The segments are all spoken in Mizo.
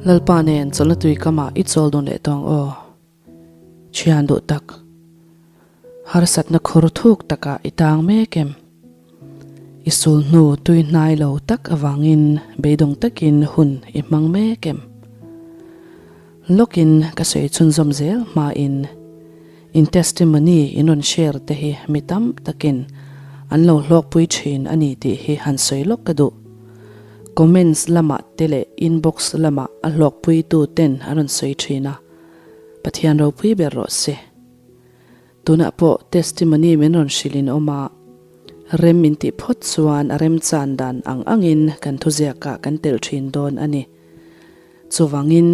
Lalpa nen chawlhna tui kamah i chawl dun leh tawng aw. Thian duh tak. Harsatna khur thuk takah i tang mek em? I sul hnu tui hnai lo tak avangin beidawng takin hun i hmang mek em? Lawkin ka sawi chhunzawm zel hmain in testimony in rawn share te hi mi tam takin an lo hlawkpui thin a ni tih hi han sawi lawk ka duh. Comments lamah te leh inbox lamah a hlawkpuitu ten an rawn sawi thin a, Pathian ropui ber rawh se. Tunah pawh testimony min rawn hrilh in awm a, rem in tih phawt chuan a remchan dan ang angin kan thuziakah kan telh thin dawn a ni. Chuvangin,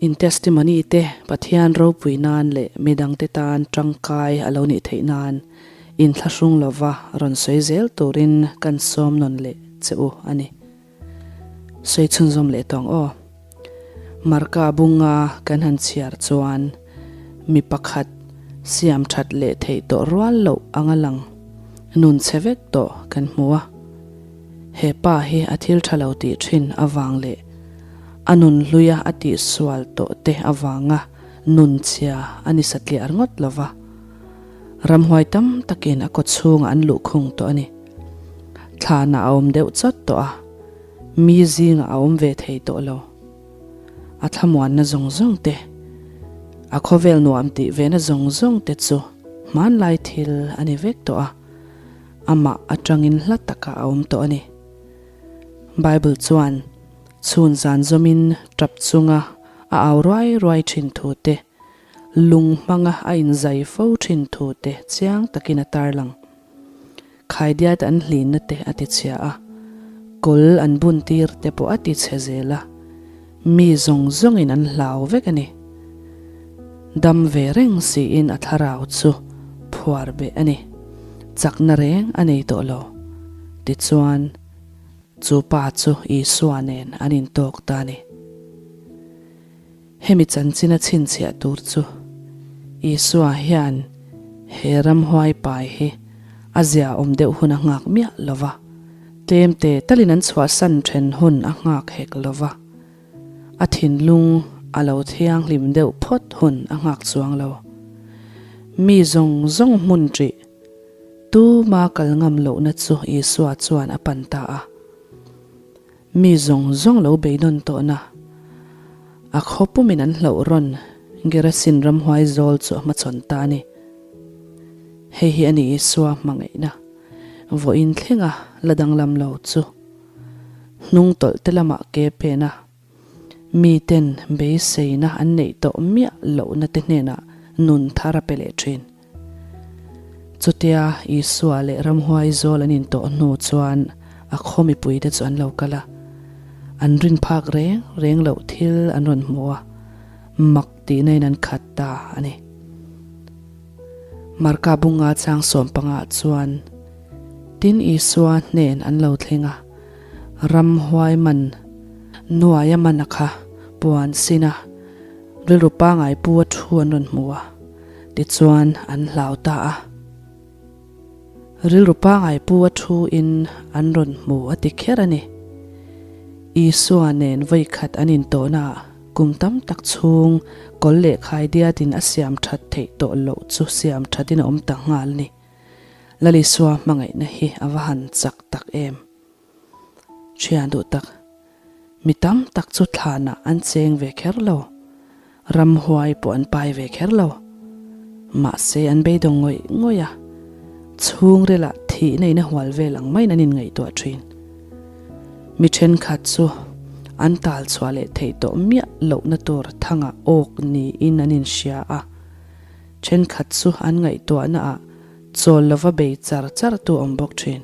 in testimony te Pathian ropui nan leh midangte tan tangkai a lo nih theih nan inthlahrung lova rawn sawi zel turin kan sawm nawn leh che u a ni. Sawi chhunzawm leh tawng aw. Marka bunga kan han chhiar chuan mi pakhat siam that leh theih tawh rual loh anga lang nun chhe vek tawh kan hmu a. He pa hi a thil tha lo tih thin avang leh a nun hluia a tihsual tawh te avanga nun chhia a ni satliah ringawt lo va. Ramhuai tam takin a kawchhungah an luhkhung tawh a ni. Thlanah a awm deuh chawt tawh a, mi zingah a awm ve thei tawh lo. A thlamuanna zawng zawng te, a khawvel nuam tih vena zawng zawng te chu hmanlai thil a ni vek tawh a, amah atangin hla takah a awm tawh a ni. Bible chuan chhun zan zawmin tap chunga a au ruai ruai thin thu te, lung hmanga a inzai fo thin thu te chiang takin a tarlang. Khaidiat an hlinna te a ti chhia a, kawl an bun tir te pawh a ti chhe zel a, mi zawng zawngin an hlau vek a ni. Dam ve reng siin a thlarau chu phuar beh a ni, chakna reng a nei tawh lo. Tichuan, chu pa chu Isua nen an intawk ta a ni. Hemi chanchin a chhinchhiah tur chu Isua hian he ramhuai pai hi a zia awm deuh hun a nghak miah lo va, tlemte talin an chhuahsan then hun a nghak hek lo va, a thinlung a lo thianghlim deuh phawt hun a nghak chuang lo. Mi zawng zawng hmun ṭih tuma kal ngam lohna chu Isua chuan a pan ta a. Mi zawng zawng lo beidawn tawhna a khaw pumin an hlauh rawn Gerasin ramhuai zawl chu a hmachhawn ta a ni. Hei hi a ni Isua hmangaihna vawiin thlenga la danglam lo chu. Hnung tawlh te lamah ke pen a, miten beiseina an neih tawh miah lohna te hnenah nun thar a pe leh thin. Chutia Isua leh ramhuai zawl an intawh hnu chuan a khaw mipuite chu an lo kal a, an rin phak reng reng loh thil an rawn hmu a, mak tihna in an khat ta a ni. Marka bunga chang sawmpangah chuan tin Isua hnen an lo thleng a, ramhuai man nuaia man a kha puan sin a, rilru pangai pu a thu an rawn hmu a. Tichuan an hlau ta a. Rilru pangai pu a thu in an rawn hmu a ti kher a ni. Isua nen vawi khat an intawhna ah kum tam tak chhung kawl leh khaidiat in a siam that theih tawh loh chu siam that in a awm ta nghal a ni. Lal Isua hmangaihna hi a va han chak tak em. Thian duh tak, mi tam tak chu thlanah an cheng ve kher lo, ramhuai pawh an pai ve kher lo. Mahse an beidawng ngawih ngawih a, chhungrilah thihna in a hual vel ang maiin an inngaihtuah thin. Mi thenkhat chu an tal chhuah leh theih tawh miah lohna tur thangah awk niin an inhria a, thenkhat chu an ngaihtuahnaah chawl lova bei char char tu awm bawk thin.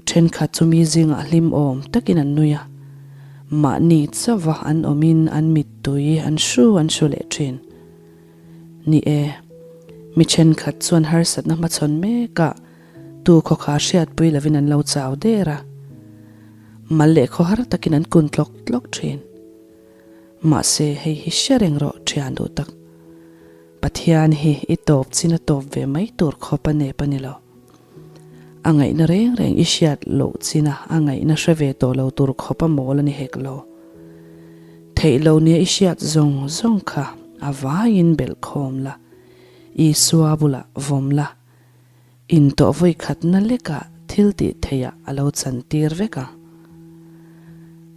Thenkhat chu mi zingah hlim awm takin an nui a, mahni chauha an awmin an mittui an hru an hru leh thin. Ni e, mi thenkhat chuan harsatna hmachhawn mekah tu khawkha hriatpui lovin an lo chau der a, mal leh khawhar takin an kun tlawk tlawk thin. Mahse, hei hi hre reng rawh thian duh tak. Pathian hi i tawp chin a tawp ve mai tur khawp a nep a ni lo. A ngaihna reng reng i hriat loh chin a, a ngaihna hre ve tawh lo tur khawp a mawl a ni hek lo. Theih lo nia i hriat zawng zawng kha a vaiin belh khawm la, Isua bulah vawm la, intawh vawi khatna lekah thil tih theihah a lo chantir vek ang.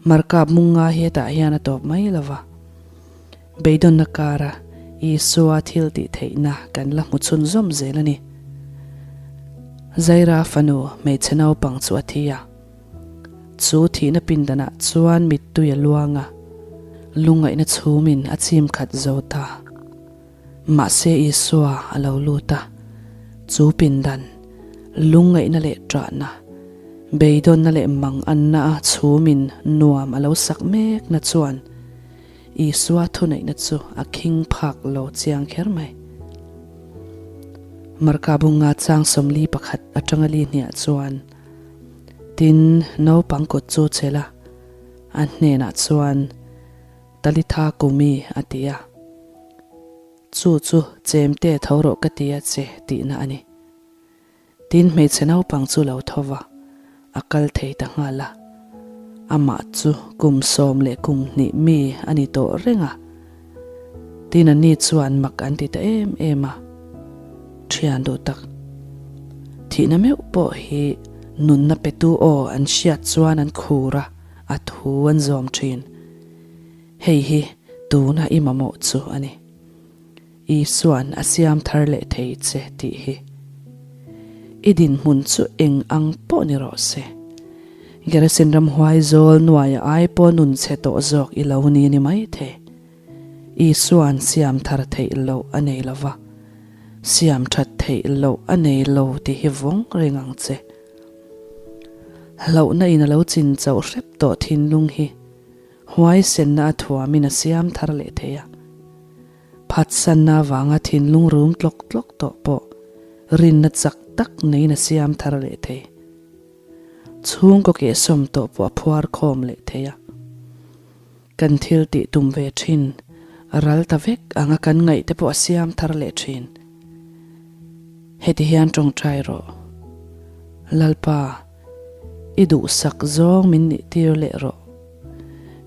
Markap munga hi hetah hian a tawp mai lo va. Beidawnna kara Isua thil tih theihna kan la hmu chhunzawm zel a ni. Zaira fanu hmeichhe naupang chu a thi a. Chu thihna pindanah chuan mittui a luang a, lungngaihna chhumin a chim khat zo ta. Mahse Isua a lo lut a, chu pindan, lungngaihna leh ṭahna, beidawnna leh manganna a chhumin nuam a lo sak mekna chuan Isua thuneihna chu a khing phak lo chiang kher mai. Marka bunga chang 41 atanga li hniah chuan, Tin, naupang kut chu chel a, a hnenah chuan, Talitha kumi a ti a. Chu chu chemte tho rawh ka ti a che tihna a ni. Tin, hmeichhe naupang chu lo tho va, a kal thei ta nghal a. Amah chu kum 12 mi a ni tawh reng a. Tin, anni chuan mak an ti ta em em a, Thian duh tak, thihna meuh pawh hi nunna petu aw an hriat chuan an khur a, a thu an zawm thin. Hei hi tuna i mamawh chu a ni. Isua'n a siam thar leh thei che tih hi. I dinhmun chu eng ang pawh ni rawh se. Gerasin ramhuai zawl nuaia ai pawh nun chhe tawh zawk i lo ni ni mai thei. Isua'n siam thar theih loh a nei lo va, siam that theih loh a nei lo tih hi vawng reng ang che. Hlauhna in a lo chin chauh hrep tawh thinlung hi Huaisenna a thuamin a siam thar leh thei a. Phatsanna avanga thinlung rum tlawk tlawk tawh pawh rinna chak tak neiin a siam thar leh thei. Chhungkaw kehsawm tawh pawh a phuar khawm leh thei a. Kan thil tih tum ve thin ral ta vek anga kan ngaih te pawh a siam thar leh thin. Heti hian tawngtai rawh. Lalpa. I duhsak zawng min nih tir leh rawh.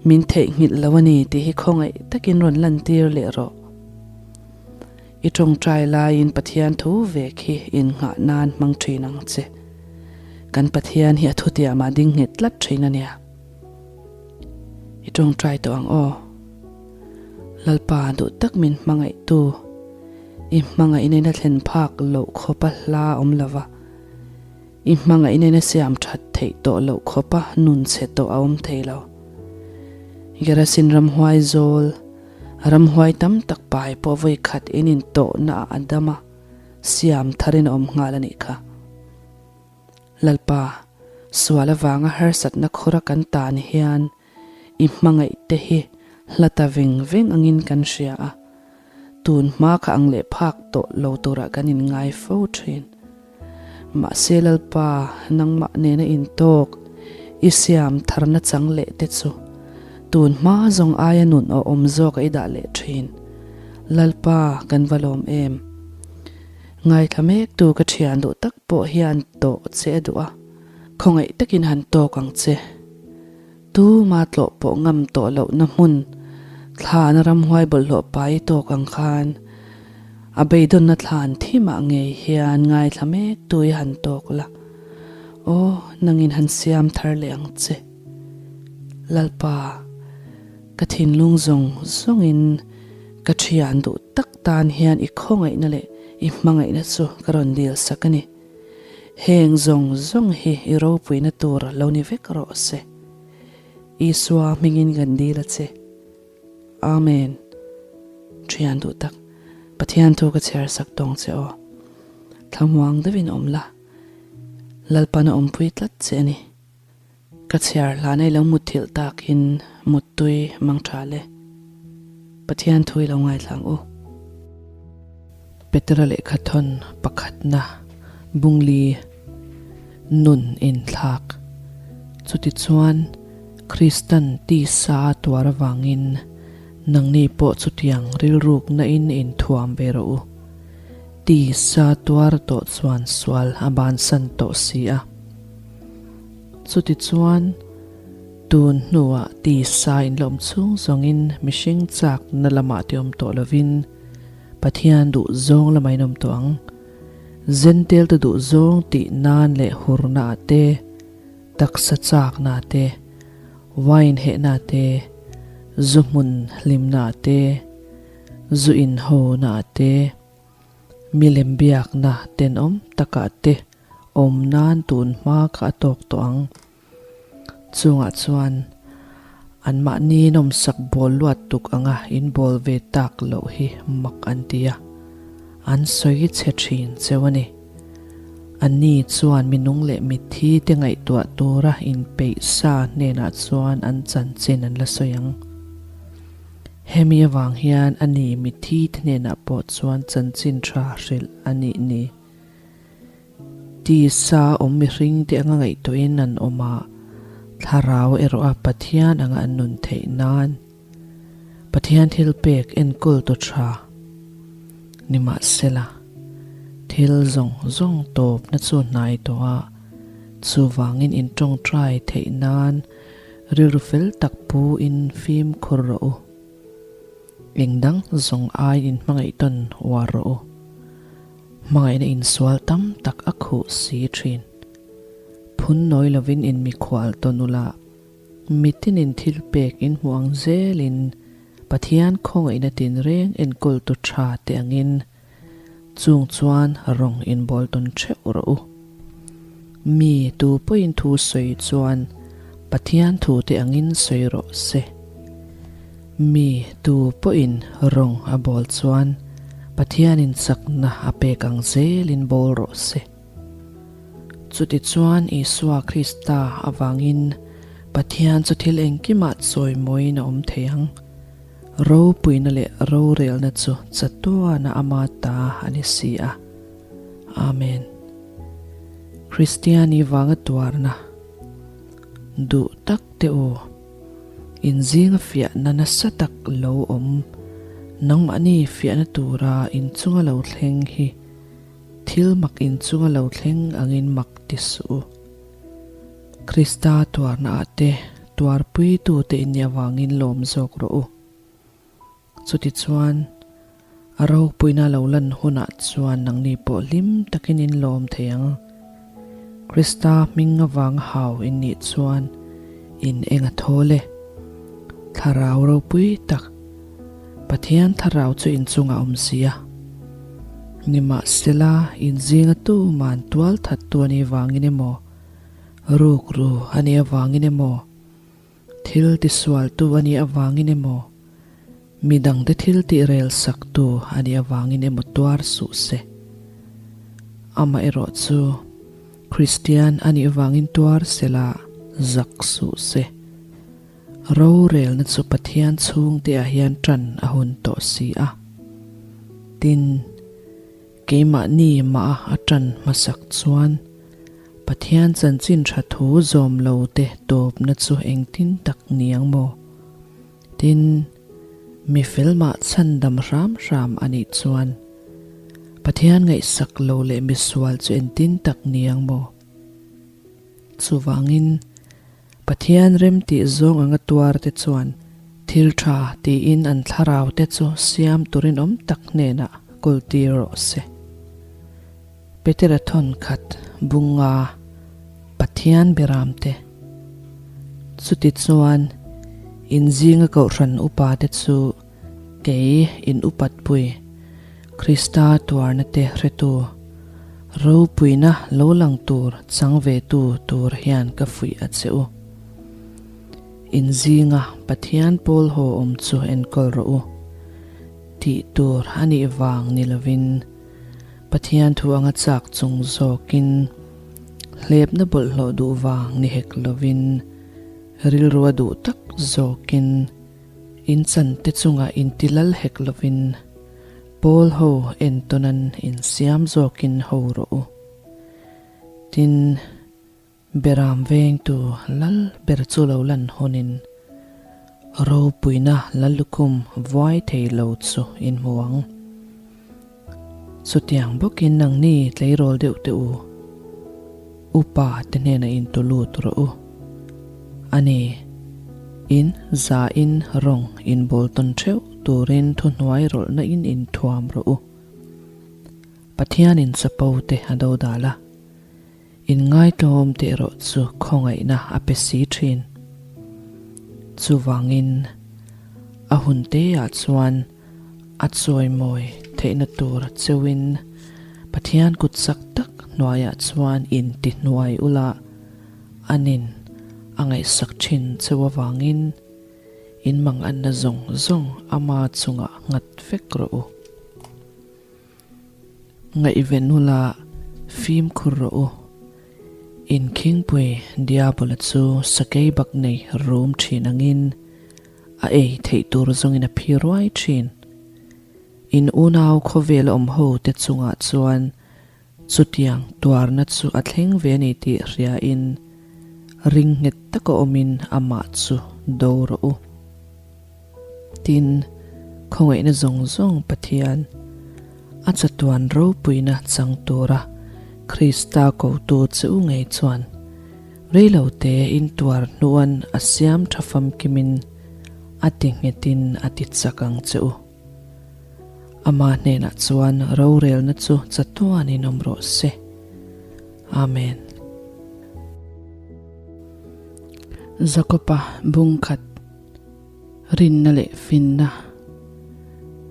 Min theihnghilh lo a ni tih hi khawngaih takin rawn lan tir leh rawh. I tawngtai laiin Pathian thu ve khi innghah nan hmang thin ang che. Kan Pathian hi a thutiamah ding nghet tlat thin a nia. I tawngtai tawh ang aw. Lalpa duh tak min hmangaihtu, i hmangaihna in a thlen phak loh khawpa hla awm lova. I hmangaihna in a siam that theih tawh loh khawpa nun chhe tawh a awm thei lo. Gerasin ramhuai zawl, ramhuai tam tak pai pawh vawi khat in intawhna ah a dam a, siam tharin a awm nghal a nih kha. Lalpa, sual avanga harsatna khawra kan tan hian i hmangaih te hi hla ta veng veng angin kan hria a, tun hma kha ang leh phak tawh lo turah kan inngai fo thin. Mahse Lalpa, nangmah nena intawk, i siam tharna chang leh te chu tun hma zawng aia nun aw awm zawk a i dah leh thin. Lalpa, kan va lawm em? Ngaithla mektu ka thian duh tak pawh hian tawh che a duh a, khawngaih takin han tawk ang che. Tuma tlawh pawh ngam tawh lohna hmun, thlana ramhuai bawlhhlawh pai tawk ang khan a beidawnna thlan thimah ngei hian ngaithla mek tu i han tawk la, aw nangin han siam thar leh ang che. Lalpa, ka thinlung zawng zawngin ka thian duh tak tan hian i khawngaihna leh i hmangaihna chu ka rawn dil sak a ni. Heng zawng zawng hi i ropuina tur lo ni vek rawh se. Isua hmingin kan dil a che. Amen. Thian duh tak, Pathian thu ka chhiar sak tawng che aw. Thlamuang deuhin awm la, Lalpan a awmpui tlat che a ni. Ka chhiar hlan a i lo mutthilh takin muttui mang tha le. Pathian thu i lo ngaithla ang u. Petera lehkha thawn pakhatna bungli nun inthlak. Chutichuan Kristan tisa a tuar avangin nangni pawh chutiang rilrukna in inthuam ve rawh u. Tisa tuar tawh chuan sual a bansan tawh si a. Chutichuan, Tun hnuah tisa inlawm chhung zawngin mihring chakna lamah ti awm tawh lovin Pathian duh zawng lamah in awm tawh ang. Zentel te duh zawng tih nan leh hurna ah te, taksa chakna ah te, wine hehna ah te, zu hmun hlimna ah te, zu in hona ah te, Milem biakna tenawm takah te awm nan tun hma kha a tawk tawh ang. Chungah chuan anmahni nawmsak bawl luat tuk anga in bawl ve tak loh hi mak an ti a, an sawi chhe thin cheu a ni. Anni chuan minung leh mitthi te ngaihtuah tura inpeih sa hnenah chuan an chanchin an la sawi ang. Hemi avang hian a ni mitthi te hnenah pawh chuan chanchin tha hrilh a nih ni. Tisa awm mihring te anga ngaihtuahin an awm a, thlarau erawh a Pathian anga an nun theih nan Pathian thil pek enkawl tu tha nimahsela thil zawng zawng tawpna chu hnai tawh a, chuvangin in tawngtai theih nan Rilru fel tak pu in fimkhur rawh u. Eng dang zawng ai in hmangaih tawn uar rawh u. Hmangaihna insual tam tak a khuh si thin. Phun nawi lovin in mikhual tawn ula, mitinin thil pek in hmuh ang zelin Pathian khawngaihna tinreng enkawltu tha te angin Chung chuan rawng inbawl tawn theuh rawh u. Mi tu pawhin thu sawi chuan Pathian thute angin sawi rawh se. Mi tu pawhin rawng a bawl chuan Pathianin chakna a pek ang zelin bawl rawh se. Chutichuan Isua Krista avangin Pathian chu thil engkimah chawimawiin a awm thei ang. Ropuina leh rorelna chu chatuana ama ta a ni si a. Amen. Kristiani vanga tuarna duh tak te u, in zinga fiahna nasa tak lo awm, nangmahni fiahna tura in chunga lo thleng hi thil mak in chunga lo thleng angin mak ti suh u. Krista tuarna ah te tuarpuitu te in nih avangin lawm zawk rawh u. Chutichuan, a ropuina lo lan hunah chuan nangni pawh hlim takin in lawm thei ang. Krista hming avanga hau in nih chuan in eng a thawl e. Thlarau ropui tak, Pathian thlarau chu in chungah awm si a. Nimahsela, in zinga tuman tual thattu a nih vangin emaw, rukru a nih avangin emaw, thil tisualtu a nih avangin emaw, mi dangte thil tih rel saktu a nih avangin emaw tuar suh se. Amaherawh chu, Kristian a nih vangin tuar sela zak suh se. Rorelna chu Pathian chhungte ah hian tan a hun tawh si a. Tin, keimahni mah a tan hmasak chuan Pathian chanchin tha thu zawm lo te tawpna chu engtin tak ni ang maw? Tin, mi fel mah chhandam hram hram a nih chuan Pathian ngaihsak lo leh misual chu engtin tak ni ang maw? Chuvangin, Pathian remtih zawng anga tuar te chuan thil tha tiin an thlarau te chu siam turin awm tak hnenah kawltir rawh se. Petera thawn khat bunga Pathian biram te. Chuti chuan in zinga kohhran upa te chu kei in upat pui Krista tuarna te hretu ropuina lo lang tur chang ve tu tur hian ka fuih a che u. In zinga Pathian pawl haw awm chu enkawl rawh u. Tih tur a nih vang ni lovin Pathian thu anga chak chung zawkin hlepna bawlhhlawh duh vang ni hek lovin rilru a duh tak zawkin In chante chungah inti lal hek lovin Paul ho entawnan insiam zawkin ho rawh u. Tin, Beram vengtu lal ber chu lo lan hawnin ropuina lallukhum vuai thei lo chu in hmu ang. Chutiang bawkin nangni tleirawl deuh teh u, upa te hnenah intu lut rawh u. A ni. In zain rawng inbawl tawn theuh turin thuhnuai rawlhna in inthuam rawh u. Pathianin chapo te a do dal a, inngaihtlawm te erawh chu khawngaihna a pe si thin. Chuvangin a hun teah chuan a chawimawi theihna tur cheuhin Pathian kut chak tak hnuaiah chuan intihnuai ula, Anin a ngaihsak thin cheu avangin in manganna zawng zawng ama chungah nghat vek rawh u. Ngaihven ula fimkhur rawh u. In khingpui Diabola chu sakei bak nei rum thin angin a ei theih tur zawngin a phi ruai thin. In unau khawvel awm ho te chungah chuan Chutiang tuarna chu a thleng ve a ni tih hriain ring nghet taka awmin amah chu do rawh u. Tin, khawngaihna zawng zawng Pathian, a chatuan ropuina chang tura Krista kotu che u ngei chuan reilote intuar hnuan a siam tha famkimin a ti nghetin a ti chak ang che u. Ama hnenah chuan rorelna chu chatuanin awm rawh se. Amen. Jakoba bungkhat rinna leh finna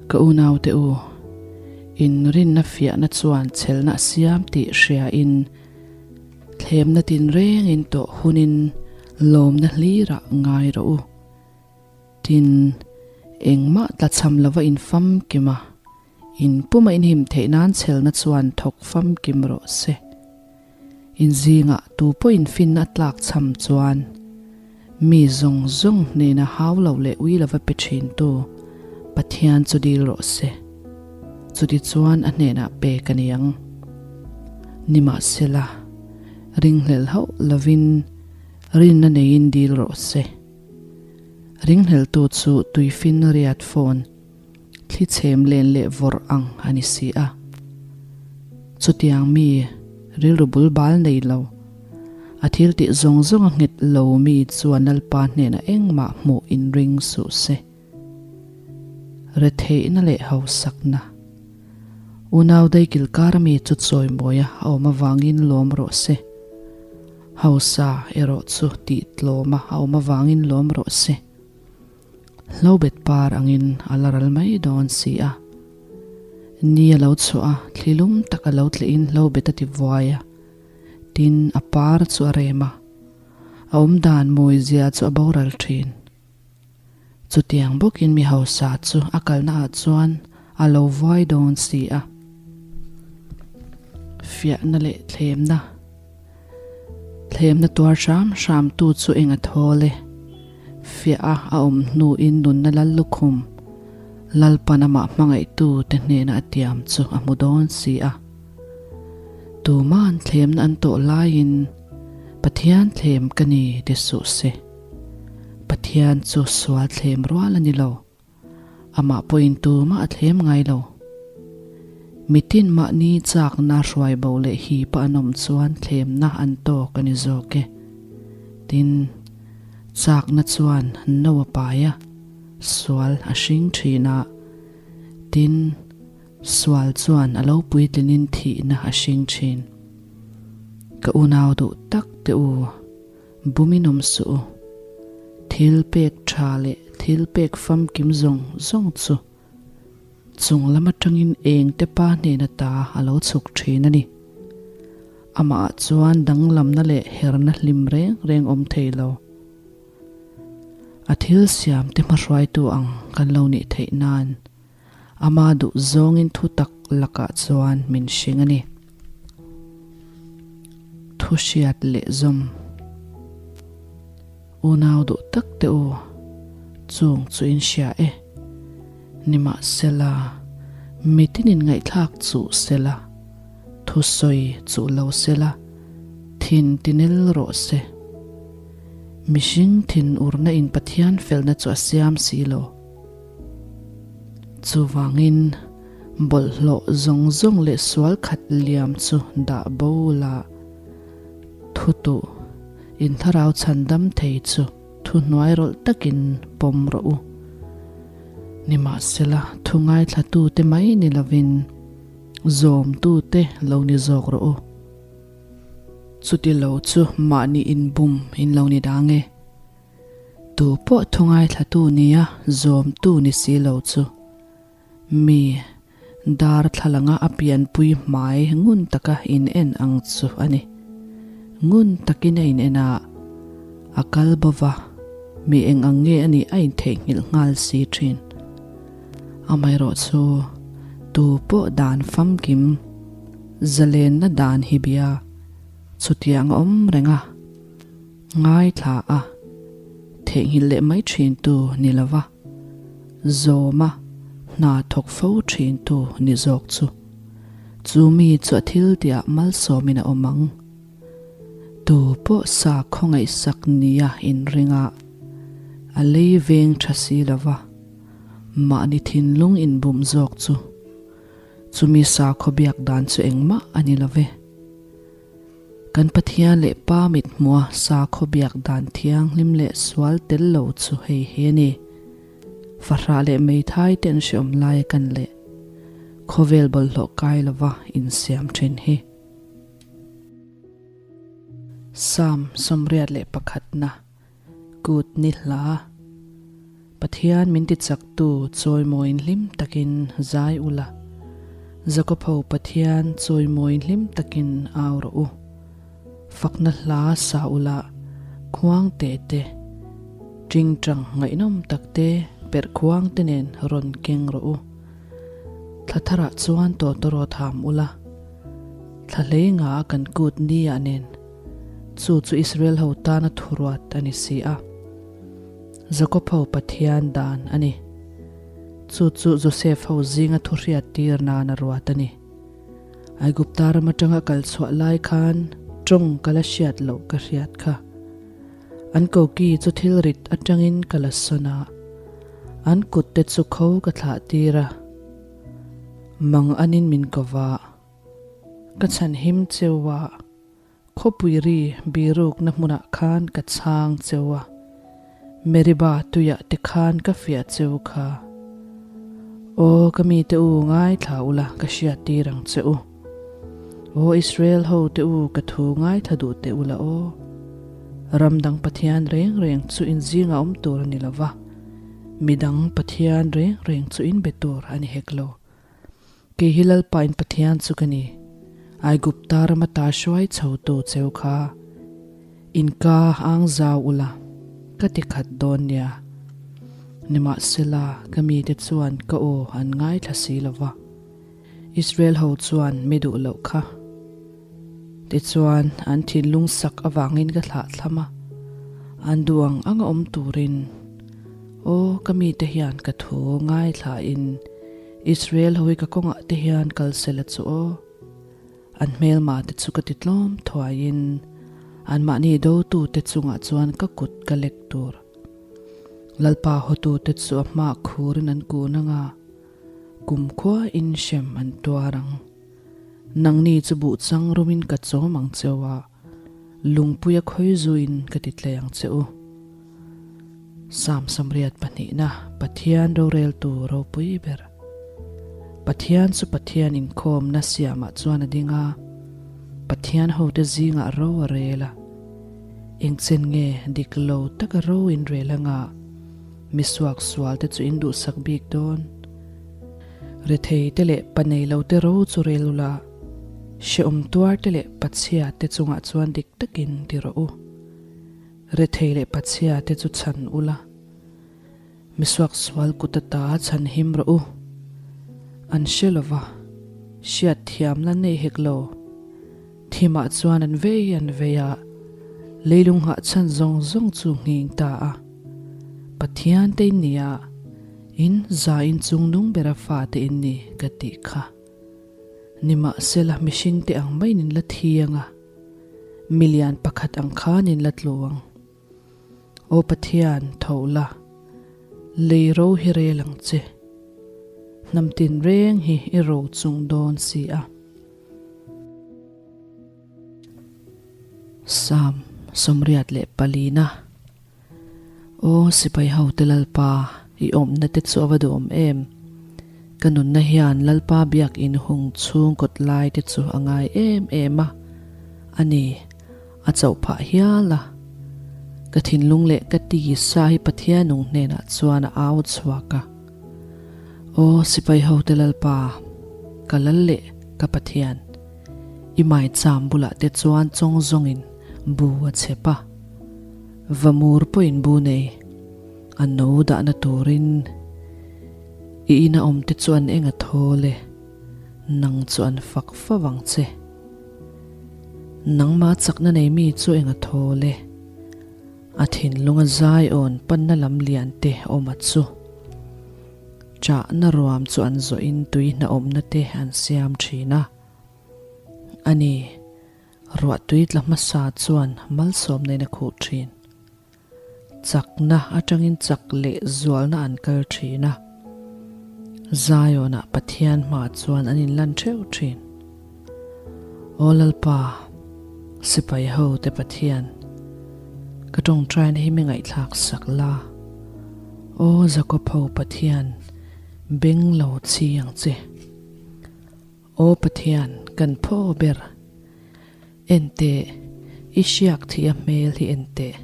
Ka unaute u, in rinna fiahna chuan chhelna a siam tih hriain thlemna tinrengin tawh hunin lawmna hlirah ngai rawh u. Tin, engmah tlachham lova in famkim a, in puma in him theih nan chhelna chuan thawk famkim rawh se. In zingah tu pawh in finna a tlak chham chuan mi zawng zawng hnena hau lo leh ui lova pe thintu Pathian chu dil rawh se. Chutichuan a hnenah pek a ni ang. Nimahsela, ringhlel hauh lovin rinna neiin dil rawh se. Ringhleltu chu tuifin riat phone thli chhem len leh vawrh ang a ni si a. Chutiang mi rilru bul bal nei lo, a thil tih zawng zawng a nghet lo mi chuan Lalpa hnenah engmah hmuh inring suh se. Retheihna leh hausakna. Unau daikil kar ami chu chawimawia a awm avangin lawm rawh se. Hausa erawh chu tih tlawma a awm avangin lawm rawh se. Hlobet par angin a la ral mai dawn si a. Ni a lo chhuah a, thli lum tak a lo tlihin hlobet a ti vuai a. Tin, a par chu a rem a. A awmdan mawizia chu a boral thin. Chutiang bawkin mi hausa chu a kalna ah chuan a lo vuai dawn si a. Fiahna leh thlemna Thlemna tuar hram hram tu chu eng a thawl e. Fiah a a awm hnuin nunna lal lukhum Lalpan amah hmangaihtu te hnena a tiam chu a hmu dawn si a. Tuma'n thlemna an tawh laiin Pathian thlem ka ni ti suh se. Pathian chu sual thlem rual a ni lo. Amah pawhin tumah a thlem ngai lo. Mitin mahni chakna hruai bo leh hipa an awm chuan thlemna an tawk a ni zawk e. Tin, chakna chuan no a pai a, sual a hring thin a. Tin, sual chuan a lo puitlinin thihna a hring thin. Ka unau duh tak te u. Bumin awm suh u. Thil pek tha leh thil pek famkim zawng zawng chu chung lam atangin eng te pa hnena ta a lo chhuk thin a ni. Amah ah chuan danglamna leh herna hlim reng reng awm thei lo. A thil siam te hmahruaitu ang kan lo nih theih nan Ama duh zawngin thu tak lakah chuan min hring a ni. Thu hriat leh zawm. Unau duh tak te u, chung chu in hria e. Nimahsela, mitin in ngaihthlak chuh sela, thu sawi chuh lo sela, thin tinel rawh se. Mihring thin urna in Pathian felna chu a siam si lo. Chuvangin, bawlhhlawh zawng zawng leh sual khat liam chu dah bo la, thutuh in thlarau chhan dam thei chu. thuhnuairawlh takin pawm rawh u. Nimahsela, thu ngaithlatute mai ni lovin zawmtute lo ni zawk rawh u. Chuti lo chu mahni inbum in lo ni dang e. Tu pawh thu ngaithlatu nia zawmtu ni si lo chu mi darthlalanga a pianpui hmai ngun taka in en ang chu a ni. Ngun takin a in en a, a kal bo va, mi eng ang nge a nih a intheihnghilh nghal si thin. Amaherawhchu, tu pawh dan famkim zalenna dan hi bia chutiang a awm reng a. Ngaithla a, theihnghilh leh mai thintu ni lova, zawma hna thawk fo thintu ni zawk chu. Chu mi chu a thil tihah malsawmin a awm ang. Tu pawh sa khawngaihsak nia inringa a lei veng tha si lova, mahni thinlung inbum zawk chu. Chumi sakhaw biak dan chu engmah a ni love. Kan Pathian leh Pa mit hmua sakhaw biak dan thianghlim leh sual tel lo chu hei hi a ni. Fahrah leh meithai te an hreawm lai a kan leh khawvel bawlhhlawh kai lova insiam thin hi. Psalm 81. Kut ni hla. Pathian min ti chaktu chawimawiin hlim takin zai ula. Jakob-ho Pathian chawimawiin hlim takin au rawh u. Fakna hla sa ula, khuang te te, tingtang ngaihnawm tak te, perh khuang te nen rawn keng rawh u. Thla tharah chuan tawtawraw tham ula, thla hlei nga a kan kut ni ah nen Chu chu Israel ho tana thuruat a ni si a. Jakob ho Pathian dan a ni. Chu chu Joseph ho zinga thuhriat tir nan a ruat a ni. Aigupta ram atanga kal chhuah lai khan tawng ka la hriat loh ka hriat kha. An koki chu thil rit atangin ka la sawn a, an kut te chu kho ka thlah tir a. Mang anin min ko va. Ka chhanhim cheu a. Khawpui ri birukna hmunah khan ka chhang cheu a, Meribah tuiah te khan ka fiah cheu kha. Aw ka mite u ngaithla ula ka hriattir ang che u. Aw Israel ho te u ka thu ngaithla duh teh ula aw. Ram dang Pathian reng reng chu in zingah awm tur a ni lo va, midang Pathian reng reng chu in be tur a ni hek lo. Kei hi Lalpa in Pathian chu ka ni, Aigupta rama ta hruai chho tu cheu kha in ka ang zau ula ka ti khat dawn nia. Nimahsela, ka mite chuan ka aw an ngaithla si lo va, Israel ho chuan mi duh loh kha. Tichuan, an thinlung sak avangin ka thlah thlam a, an duh ang anga awm turin, Aw, ka mite hian ka thu ngaithlain, Israel ho hi ka kawngah te hian kal sela chu aw. An hmelma te chu ka ti tlawm thuaiin anmahni dotu te chungah chuan ka kut ka lek tur. Lalpa hotu te chu a hmaah khurin an kun anga kumkhua in hrem an tuar ang. Nangni chu buh chang rumin ka chawm ang cheu a, lungpuia khawi zuin ka ti tlei ang che u. Psalm 82 pahnihna Pathian roreltu ropui ber. Pathian chu Pathian inkhawmna siamah chuan a ding a, Pathian hote zingah ro a rel a. Engchen nge dik lo taka ro in rel anga mi suaksual te chu in duhsak bik dawn? Rethei te leh pa nei lo te ro chu rel ula, hrehawm tuar te leh pachhia te chungah chuan dik takin ti rawh u. Rethei leh pachhia te chu chhan ula, misuaksual kut ata chhan him rawh u. An hre lova, hriat thiamna nei hek lo. Thimah chuan an vei an vei a, leilung nghah chhan zawng zawng chu nghing ta a. Pathian te in ni a, in za in chung nung bera fa te in ni ka tih kha. Nimahsela mihring te ang maiin in la thi anga. Milian pakhat ang khan in la tlu ang. Aw Pathian, tho la, lei ro hi rel ang che. Hnam tin reng hi i ro chung dawn si a. Psalm 84. Aw sipai hote Lalpa, i awmna te chu a va duhawm em! Ka nunna hian Lalpa biakin hung chhung kawt lai te chu a ngai em em a, a ni, a chauh phah hial a. Ka thinlung leh ka tisa hi Pathian nung hnenah chuan a au chhuak a. Aw sipai hote Lalpa, ka lal leh ka Pathian, i maicham bulah te chuan chawng zawngin bu a chep a. Vamur pawhin bu nei, a no dahna turin i ina awmte chu an eng a thawl e, nang chu an fak fo vang che. Nangma chakna nei mi chu eng a thawl e, a thinlunga zai awn panna lam lian te awm a chu. Chahna ruam chu an zawhin tui hnaawmna te an siam thin a, a ni. Ruahtui tla hmasa chuan malsawmna in a khuh thin. Chakna atangin chak leh zualna an kal thin a. Zionah Pathian hmaah chuan an inlan theuh thin. Aw Lalpa, sipai ho te Pathian, ka tawngtaina hi mi ngaihthlak sak la. Aw Jakob ho Pathian, beng lo chi ang che. Aw Pathian, kan phaw ber. En teh, i hriak thih a hmel hi en teh.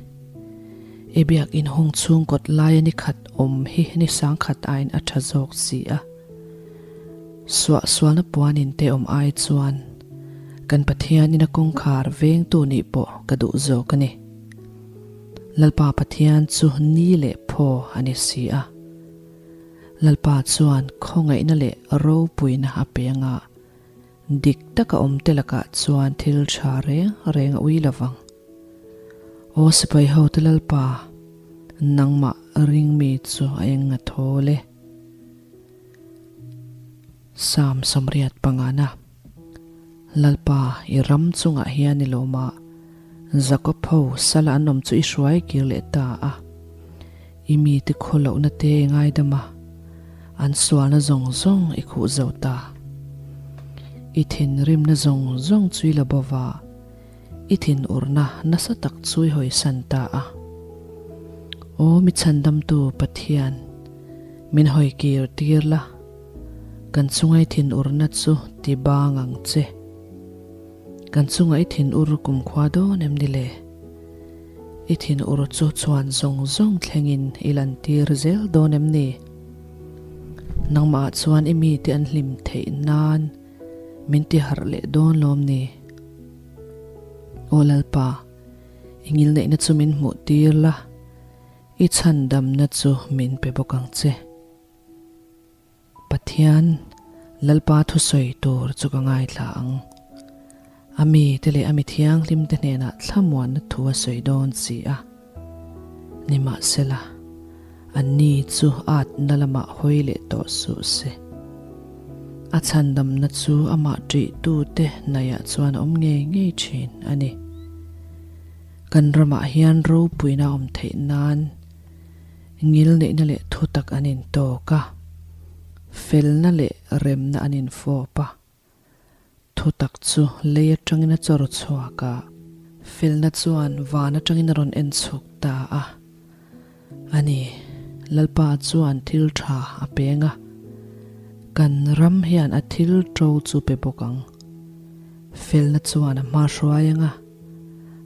I biakinn hung chhung kawt laia ni khat awm hi ni sangkhat aiin a tha zawk si a. Suahsualna puanin te awm ai chuan kan Pathian ina kawngkhar vengtu nih pawh ka duh zawk a ni. Lalpa Pathian chu ni leh phaw a ni si a. Lalpa chuan khawngaihna leh ropuina a pe anga dik taka awmte lakah chuan thil tha reng reng a ui lo vang. Aw sipai hote Lalpa, nangmah ring mi chu a eng a thawl e. Psalm 85 Lalpa, i ram chungah hian i lawm a, Jakob ho sala an awm chu i hruai kir leh ta a. I mite khaw lohna te i ngaidam a, an sualna zawng zawng i khuh zo ta. I thinrimna zawng zawng chu i la bo va, i thinurna nasa tak chu i hawisan ta a. Aw mi chhandamtu Pathian, min hawi kir tir la, kan chunga i thinurna chu ti bang ang che. Kan chunga i thinur kumkhua dawn em ni le? I thinur chu chuan zawng zawng thlengin i lantir zel dawn em ni? Nangmah chuan i mite an hlim theih nan min ti harh leh dawn lawm ni? Aw Lalpa, i ngilneihna chu min hmuh tir la, i chhandamna chu min pe bawk ang che. Pathian, Lalpa thusawi tur chu ka ngaithla ang. A mite leh a mi thianghlimte hnenah thlamuanna thu a sawi dawn si a. Nimahsela, anni chu atna lamah hawi leh tawh suh se. A chhandamna chu amah ṭihtute hnaihah chuan a awm ngei ngei ṭhin a ni. Kan ramah hian ropuina a awm theih nan Ngilneihna leh thutak an intawk a, felna leh remna an infawp a. Thutak chu lei atangin a chawr chhuak a, felna chuan van atangin a rawn en chhuk ta a. A ni, Lalpa chuan thil tha a peng a, kan ram hian a thil to chu pe bawk ang. Felna chuan a hma hruai ang a.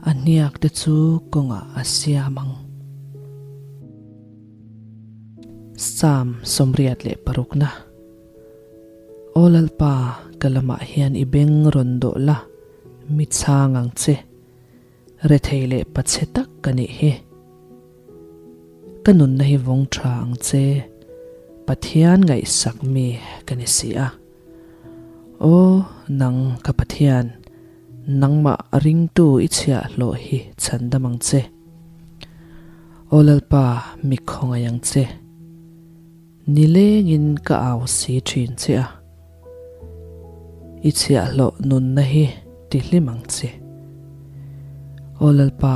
A hniak te chu kawngah a siam ang. Psalm 86na Aw Lalpa, ka lamah hian i beng rawn dawh la, mi chhang ang che. Rethei leh pachhe tak ka nih hi. Ka nunna hi vawng tha ang che, Pathian ngaihsak mi ka ni si a. Aw nang ka Pathian, Nangmah ringtu i chhiahhlawh hi chhandam ang che. Aw Lalpa, mi khawngaih ang che. Nilengin ka au si thin che a. I chhiahhlawh nunna hi ti hlim ang che. Aw Lalpa,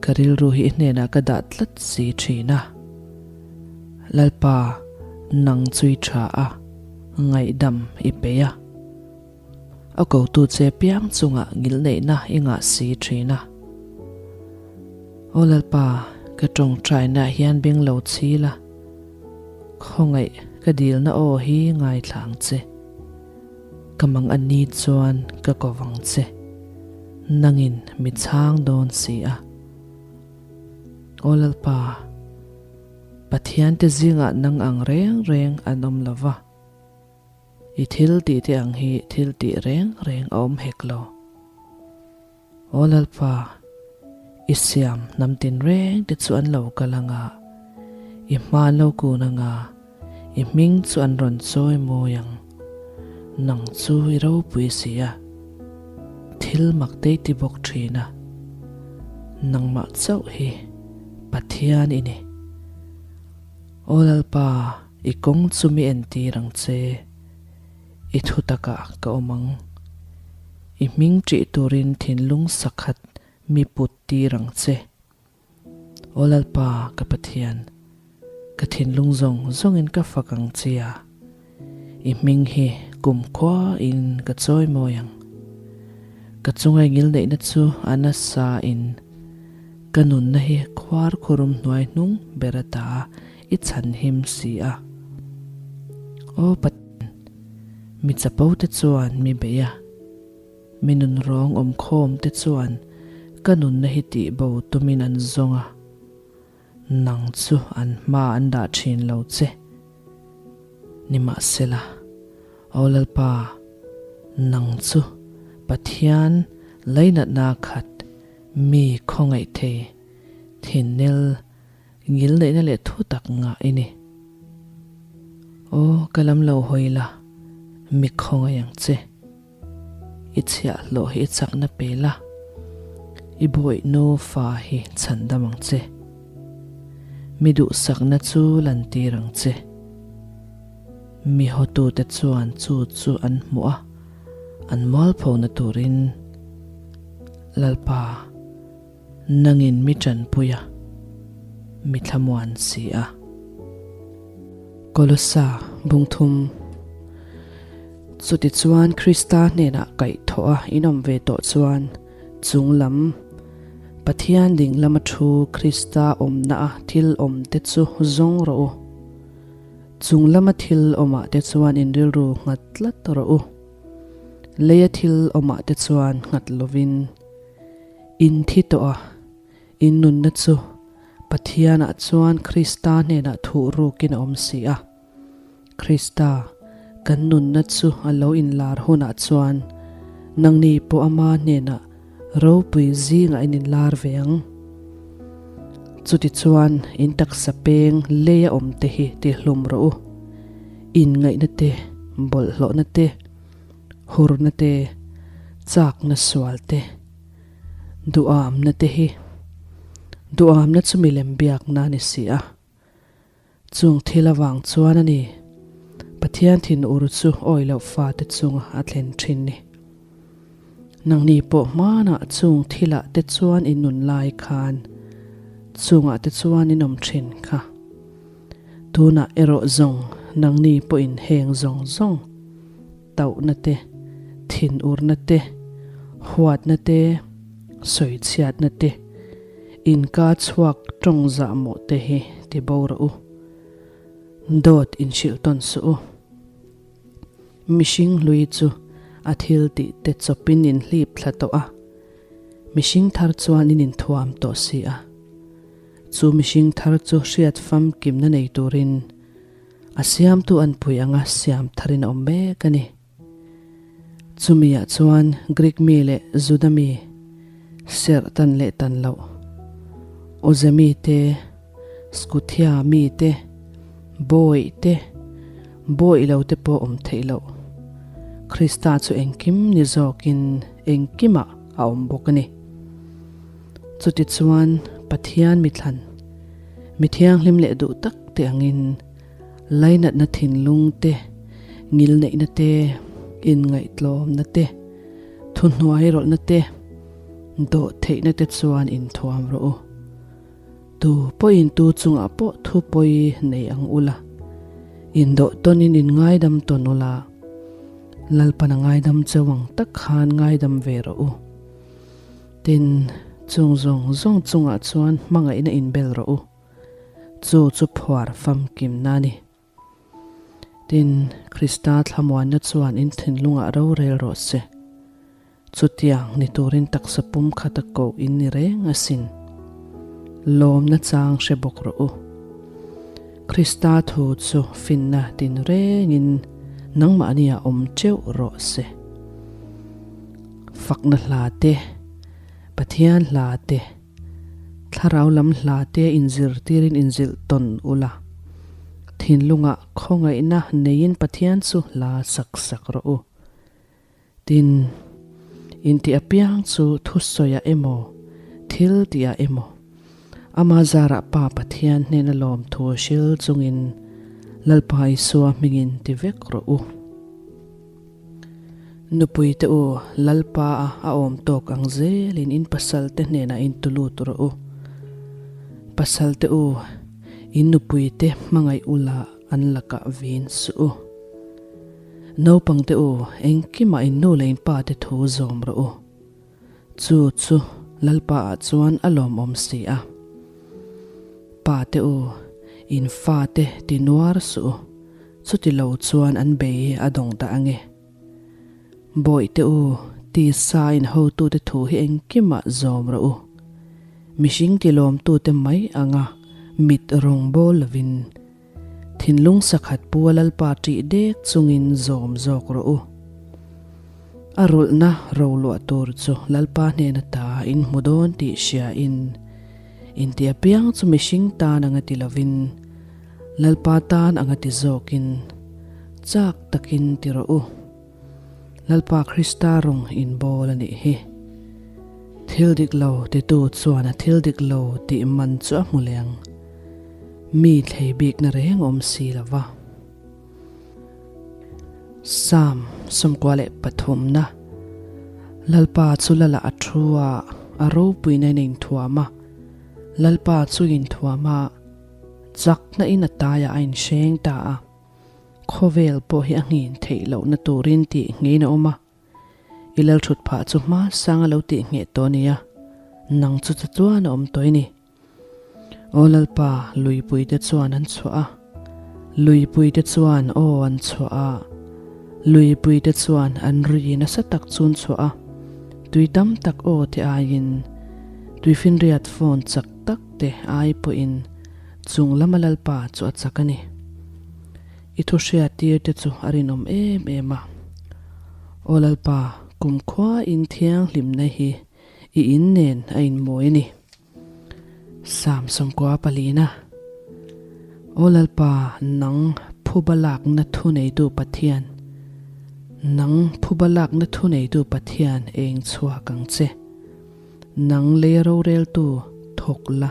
ka rilru hi i hnenah ka dah tlat si thin a. Lalpa, nang chu i tha a, ngaihdam i peih a. A kotu che piang chungah ngilneihna i ngah si thin a. Aw Lalpa, Ka tawngtainaah hian beng lo chhil a, khawngaih ka dilna aw hi ngaithla ang che. Ka mang a ni chuan ka ko vang che, nangin mi chhang dawn si a. Aw Lalpa, Pathiante zingah nang ang reng reng an awm lo va. I thil tih te ang hi thil tih reng reng a awm hek lo. Aw Lalpa, i siam hnam tin reng te chu an lo kal anga, i hma an lo kun anga, i hming chu an rawn chawi mawi ang. Nang chu i ropui si a, thil mak te i ti bawk thin a, nangmah chauh hi Pathian i ni. Aw Lalpa, i kawng chu mi entir ang che. I thu takah ka awm ang. I hming ṭih turin thinlung sakhat mi put tir ang che. Aw Lalpa, ka Pathian, ka thinlung zawng zawngin ka fak ang che a, i hming hi kumkhua in ka chawi mawi ang. Ka chunga i ngilneihna chu a nasa in ka nunna hi khuar khurum hnuai hnung ber ata i chhanhim si a. Aw Pathian, mi chapo te chuan mi bei a, mi nunrawng awmkhawm te chuan ka nunna hi tihbo tumin an zawng a, nang chu an hma an dah thin lo che. Nimahsela, Aw Lalpa, nang chu Pathian lainatna khat mi khawngaih thei, thinnel Ngilneihna leh thu tak ngah i ni. Aw, ka lam lo hawi la, mi khawngaih ang che. I chhiahhlawh hi i chakna pe la, i bawihnu fa hi chhandam ang che. Mi duhsakna chu lantir ang che. Mi hawtute chuan chu chu an hmuh a, an mualphona turin Lalpa. Nangin mi tanpui a, mi thlamuan si a. Kolosa bungthum Chutichuan Krista hnenah kaihthawh a inawm ve tawh chuan chung lam Pathian ding lama thu Krista awmna a thil awm te chu zawng rawh u. Chung lama thil awmah te chuan in rilru nghat tlat rawh u. Leia thil awmah te chuan nghat lovin. In thi tawh a, in nunna chu Pathianah chuan Krista hnenah thuh rukin a awm si a. Krista, kan nunna chu a lo inlar hunah chuan nangni pawh ama hnenah ropui zingah in inlar ve ang. Chutichuan in taksa peng leia awmte hi tihlum rawh u, inngaihna te, bawlhhlawhna te, Hurna te, chakna sual te, duhamna te hi duhamna chu milem biakna a ni si a. Chung thil avang chuan a ni Pathian thinur chu awi loh fate chunga a thlen thin ni. Nangni pawh hmanah chung thilah te chuan in nun lai khan chungah te chuan in awm thin kha. Tunah erawh zawng nangni pawhin heng zawng zawng tauhna te, thinurna te, huatna te, sawichhiatna te, inka chhuak tawng zahmawh te hi ti bo rawh u. Dawt inhrilh tawn suh u. Mihring hlui chu a thil tih te chawpin in hlip thla tawh a, mihring thar chuan in inthuam tawh si a. Chu mihring thar chu hriat famkimna nei turin a siamtu anpui anga siam tharin a awm mek a ni. Chumiah chuan Greek mi leh Juda mi, serh tan leh tan loh, Awze mi te, Skuthia mi te, Bawih te, Bawih lo te pawh awm theih loh. Krista chu engkim ni zawkin engkimah a awm bawk a ni. Chutichuan Pathian mithlan, mi thianghlim leh duh tak te angin lainatna thinlung te, ngilneihna te, inngaihtlawmna te, thuhnuairawlhna te, dawhtheihna te chuan inthuam rawh u. Tu pawhin tu chungah pawh thu pawi nei ang ula, indawh tawnin in ngaidam tawn ula, Lalpan a ngaidam cheu ang tak khan ngaidam ve rawh u. Tin, Chung zawng zawng chungah chuan hmangaihna inbel rawh u. Chu chu phuar famkimna a ni. Tin, Krista thlamuanna chuan in thinlungah rorel rawh se. Chutiang ni turin taksa pum khat a koh in ni reng asin. Lawmna chang hre bawk rawh u. Krista thu chu finna tin rengin nangmahnia awm teuh rawh se. Fakna hla te, Pathian hla te, Thlarau lam hla te inzirtirin inzilh tawn ula. Thinlungah khawngaihna neiin Pathian chu hla sak sak rawh u. Tin, intih apiang chu thusawiah emaw, thil tihah emaw, ama zarah Pa Pathian hnena lawmthu hril chungin Lalpa Isua hmingin ti vek rawh u. Nupui te u, Lalpa a a awm tawk ang zelin in pasal te hnenah in tu lut rawh u. Pasal te u, in nupui te hmangaih ula an lakah vin suh u. Naupang te u, engkimah in nu leh in pa te thu zawm rawh u. Chu chu Lalpa ah chuan a lawmawm si a. Pa te u, in fa te ti nuar suh u, chuti lo chuan an bei a dawng dah ange. Bawih te u, tisa in hotute thu hi engkimah zawm rawh u. Mihring ti lawmtute mai anga mit rawng bawl lovin, Thinlung sakhat pu a Lalpa ṭih dek chungin zawm zawk rawh u. A rulhna roluah tur chu Lalpa hnena ta in hmu dawn tih hriain, inti apiang chu mihring tan anga ti lovin, Lalpa tan anga ti zawkin, chak takin ti rawh u. Lalpa Krista rawng inbawl a nih hi. Thil dik lo titu chuan a thil dik lo tih man chu a hmu leng. Mi thlei bikna reng awm si lo va. Psalm 23 na Lalpa chu Lala a thu a, a ropuina in a inthuam a. Lalpa chu inthuam a, chakna in a taiah a inhreng ta a. Khawvel pawh hi a nghin theih lohna turin tih ngeiin a awm a, i lalthut phah chu hma sang a lo tih ngheh tawh a nia, nang chu chu chuan a awm tawh i ni. Aw Lalpa, luipui te chuan an chhuah a, luipui te chuan aw an chhuah a, luipui te chuan an ri nasa tak chu an chhuah a, tui tam tak aw te aiin, tuifinriat phone chak tak te ai pawhin Chung lama Lalpa chu a chak a ni. I thu hriat tir te chu a rinawm em em a. Aw Lalpa, kumkhua in thianghlimna hi i in nen a inmawi a ni. Psalm 94. Aw Lalpa, nang phuba lakna thuneitu Pathian, nang phuba lakna thuneitu Pathian eng chhuak ang che. Nang lei roreltu thawk la.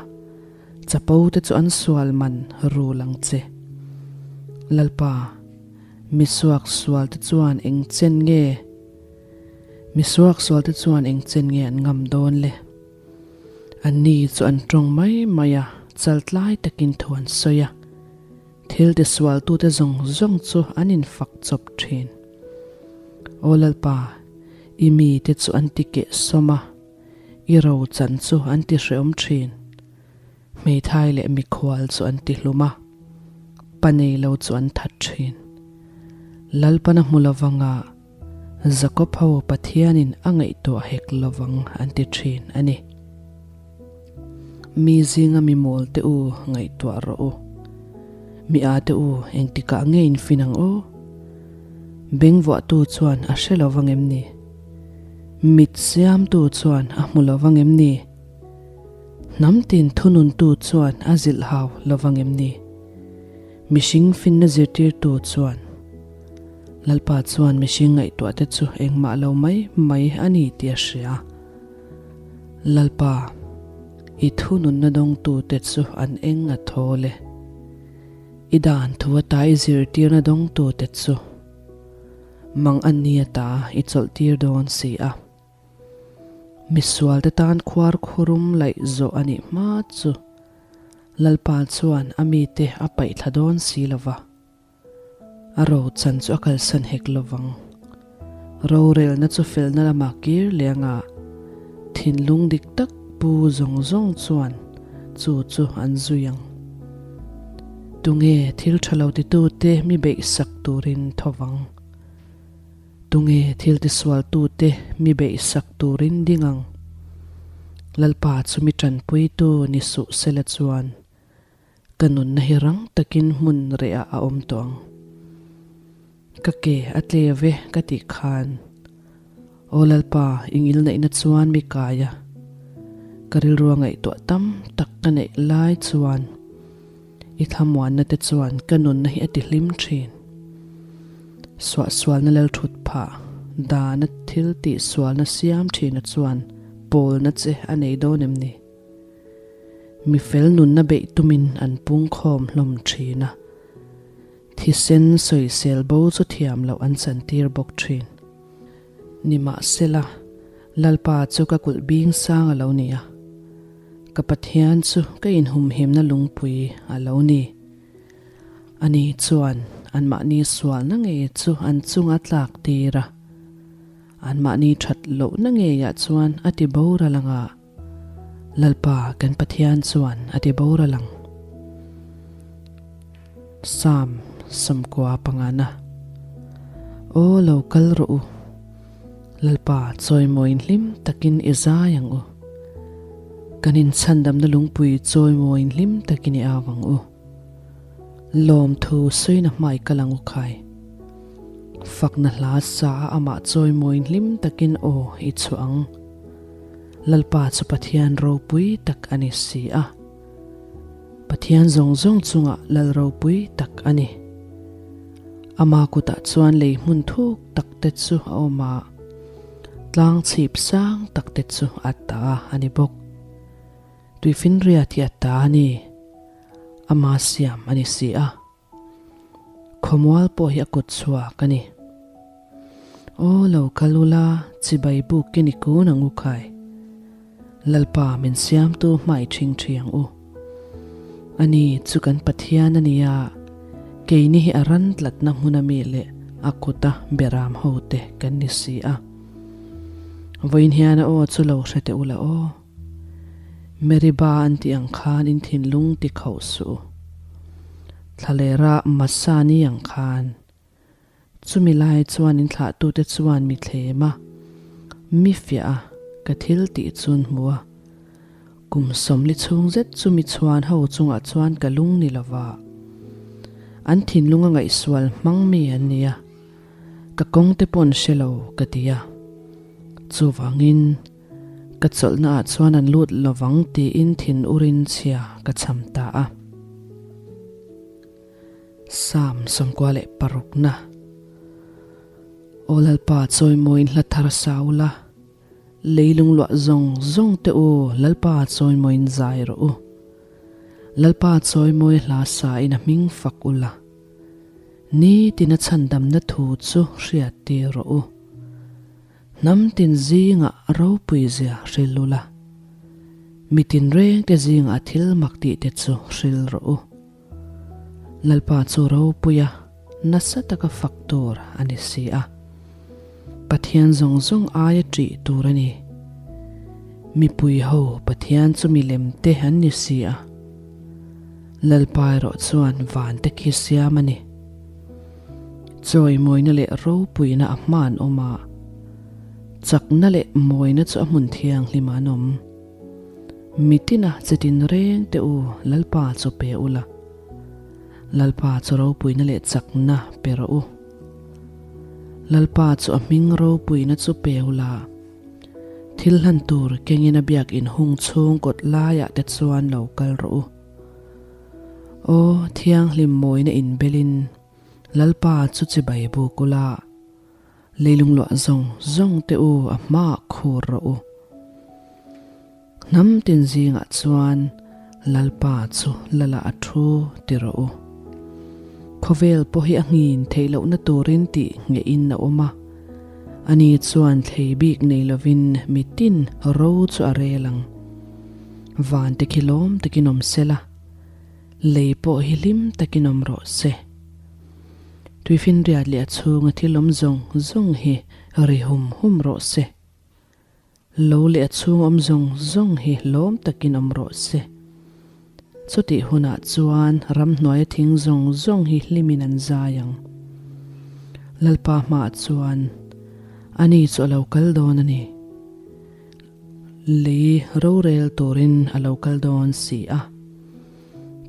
Chapo te chu an sual man rul ang che. Lalpa, mi suak sual te chuan eng chen nge Mi suak sual te chuan eng chen nge an ngam dawn le? Anni chu an tawng mai mai a, chaltlai takin thu an sawi a. Thil ti sualtute zawng zawng chu an infak chawp thin. Aw Lalpa, i mite chu an ti keh sawm a. I ro chan chu an ti hreawm thin. Hmeithai leh mikhual chu an ti hlum a, pa nei lo chu an that thin. Lalpana hmu lovanga Jakob ho Pathianin a ngaihtuah hek lovang an ti thin a ni. Mi zinga mi mawl te u ngaihtuah rawh u. Mi a te u engtikah nge in fin ang aw? Bengvuahtu chuan a hre lovang em ni? Mit siamtu chuan a hmu lo vang em ni? Hnam tin thununtu chuan a zilh hau lo vang em ni? Mihring finna zirtirtu chuan, Lalpa chuan mihring ngaihtuahte chu engmah lo mai mai a ni tih a hria. Lalpa, i thununna dawngtute chu an eng a thawl e. I dan thu ata i zirtirna dawngtute chu. Mang an ni ata i chawlh tir dawn si a. Misual te tan khuar khurum laih zawh a nih hma chu Lalpa chuan a mite a paih thla dawn si lo va, a ro chan chu a kalsan hek lo vang. Rorelna chu felna lamah kir leng a, thinlung dik tak pu. pu zawng zawng chuan chu chu an zui ang. Tunge thil tha lo titute mi beihsak turin tho vang? Tunge thil tisualtute mi beihsak turin ding ang? Lalpa chu mi tanpuitu ni suh sela chuan Ka nunna hi rang takin hmun rehah a awm tawh ang. Ka ke a tle ve ka tih khan, Aw Lalpa, i ngilneihna chuan mi kai a. Ka rilrua ngaihtuah tam tak ka neih lai chuan i thlamuanna te chuan ka nunna hi a ti hlim thin. Suahsualna lalthut phah dana thil tihsualna siam thina chuan pawlna che a nei dawn em ni? Mi fel nunna beih tumin an pungkhawm hlawm thin a, thisen sawisel bo chu thiam loh an chantir bawk thin. Nimahsela, Lalpa chu ka kulh bing sang a lo ni a, ka Pathian chu ka inhumhimna lungpui a lo ni. Ani chuan anmahni sualna ngei chu an chunga tlak tir a, anmahni that lohna ngeiah chuan a ti boral anga. Lalpa kan Pathian chuan a ti boral ang. Psalm 90 pangana. Aw lo kal rawh u. Lalpa chawimawiin hlim takin i zai ang u. Kan inchhandamna lungpui chawimawiin hlim takin i au ang u. Lawmthu suina hmai kal ang u khai. Fakna hla sa a amah chawimawiin hlim takin aw i chhuah ang. Lalpa chu Pathian ropui tak a ni si a. Pathian zawng zawng chungah Lal ropui tak a ni. Ama kutah chuan lei hmun thuk tak te chu a awm a, tlang chhip sang tak te chu a ta a ni bawk. Tuifinriat hi a ta a ni, ama siam a ni si a. Khawmual pawh hi a kut chhuak a ni. Aw lo kal ula, chibai buk i ni kun ang u khai. Lalpa min siamtu hmai ṭhing ṭhi ang u. Ani chu kan Pathian a nia, keini hi a ran tlatna hmun ami leh a kuta beram ho te kan ni si a. Vawiin hian a aw chu lo hre teh ula aw. Meriba an tih ang khan in thinlung ti khauh suh u. Thlalera Masani ang khan. Chumi lai chuan in thlahtute chuan mi thlem a, mi fiah a, ka thil tih chu an hmu a. Kum 40 chhung zet chu mi chhuan ho chungah chuan ka lung ni lova. An thinlung a ngaihsual hmang mi an ni a, ka kawng te pawh an hre lo ka ti a. Chuvangin. Ka chawlhna ah chuan an lut lovang tiin thin urin chhia ka cham ta a. Psalm 96 na. Aw Lalpa chawimawiin hla thar sa ula, leilung luah zawng zawng te u Lalpa chawimawiin zai rawh u. Lalpa chawimawi hla sa in a hming fak ula, nitin a chhandamna thu chu hriat tir rawh u. Hnam tin zingah ropui zia hril ula, mi tinrengte zingah thil mak tihte chu hril rawh u. Lalpa chu ropuia nasa taka fak tur a ni si a, Pathian zawng zawng aia ṭih tur a ni. Mipui ho Pathian chu milemte an ni si a, Lalpa erawh chuan vante khi siam a ni. Chawimawina leh ropuina a hma an awm a, chakna leh mawina chu a hmun thianghlim ah an awm. Mitina chitin reng te u Lalpa chu pe ula, Lalpa chu ropuina leh chakna pe rawh u. Lalpa chu a hming ropuina chu pe ula, thil hlan tur kengin a biakinn hung chhung kawt laiah te chuan lo kal rawh u. Aw, thianghlim mawina inbelin Lalpa chu chibai buk ula, leilung luah zawng zawng te u a hmaah khur rawh u. Hnam tin zingah chuan Lalpa chu Lala a thu ti rawh u. Khawvel pawh hi a nghin theih lohna turin tih ngehin a awm a, ani chuan thlei bik nei lovin mitin ro chu a rel ang. Van te khi lawm takin awm se la, lei pawh hi hlim takin awm rawh se. Tuifinriat leh a chhunga thil awm zawng zawng hi ri hum hum rawh se. Lo leh a chhung awm zawng zawng hi lawm takin awm rawh se. Chutih hunah chuan ramhnuaia thing zawng zawng hi hlimin an zai ang. Lalpa hmaah chuan ani chu a lo kal dawn a ni. Lei rorel turin a lo kal dawn si a.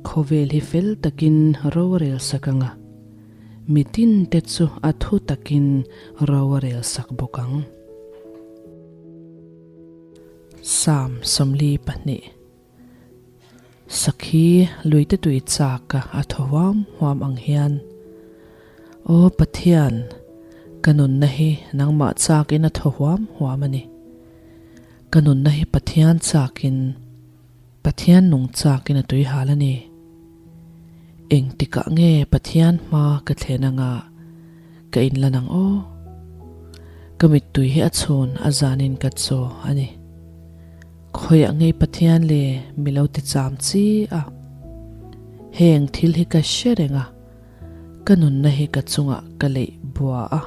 Khawvel hi fel takin rorel sak ang a, mi tinte chu a thu takin ro a rel sak bawk ang. Psalm 42 Sakhi luite tui chak a thaw huam huam ang hian, Aw Pathian, ka nunna hi nangmah chakin a thaw huam huam a ni. Ka nunna hi Pathian chakin, Pathian nung chakin a tui hal a ni. Engtikah nge Pathian hma ka thlen anga ka inlan ang aw? Ka mittui hi a chhun a zanin ka chaw a ni. Khawiah ngei Pathian le mi lo ti cham chi a. Heng thil hi ka hre reng a, ka nunna hi ka chungah ka leih bua a.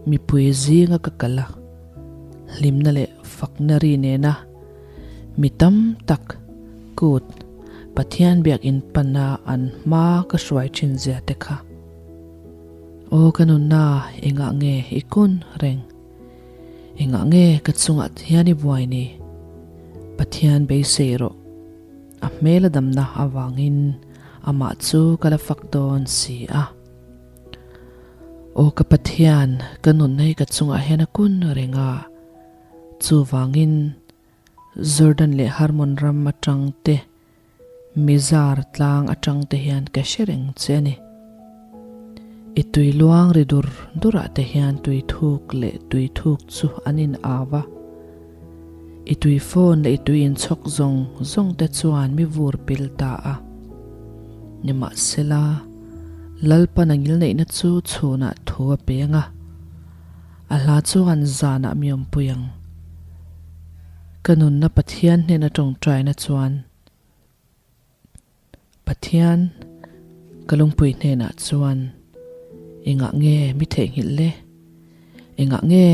Mipui zinga ka kal a, hlimna leh fakna ri nena mi tam tak kut Pathian biakinn pana an hma ka hruai thin zia te kha. Aw ka nunna engah nge i kun reng? Engah nge ka chungah hian i buai ni? Pathian beisei rawh. A hmel a damna avangin amah chu ka la fak dawn si a. Aw ka Pathian, ka nunna hi ka chungah hian a kun reng a. Chuvangin Jordan leh Hermon ram atang te, Mizar tlang atang te hian ka hre reng che a ni. I tui luang ri dur durah te hian tui thuk leh tui thuk chu an in au a. I tui fawn leh i tui inchhawk zawng zawng te chuan mi vur pil ta a. Nimahsela, Lalpan a ngilneihna chu chhunah thu a peng a, a hla chuan zanah mi awmpui ang. Ka nunna Pathian hnena tawngtaina chuan Pathian ka lungpui hnenah chuan engah nge mi theihnghilh le? Engah nge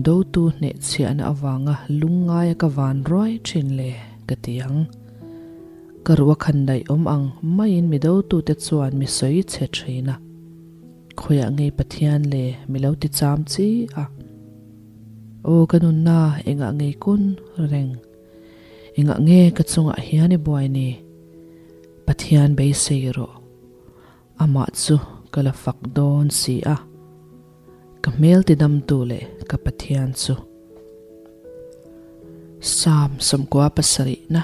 dotu hnehchhiahna avanga lungngaia ka van ruai thin le? ka ti ang. Ka ruh a khan daih awm ang maiin mi dotute chuan mi sawi chhe thin a. Khawiah nge Pathian le mi lo ti cham chi a? Aw ka nunna engah ngei kun reng? Engah nge ka chungah hian i buai ni? Pathian beisei rawh. Amah chu ka la fak dawn si a. Ka hmel tidamtu leh ka Pathian chu. Psalm 77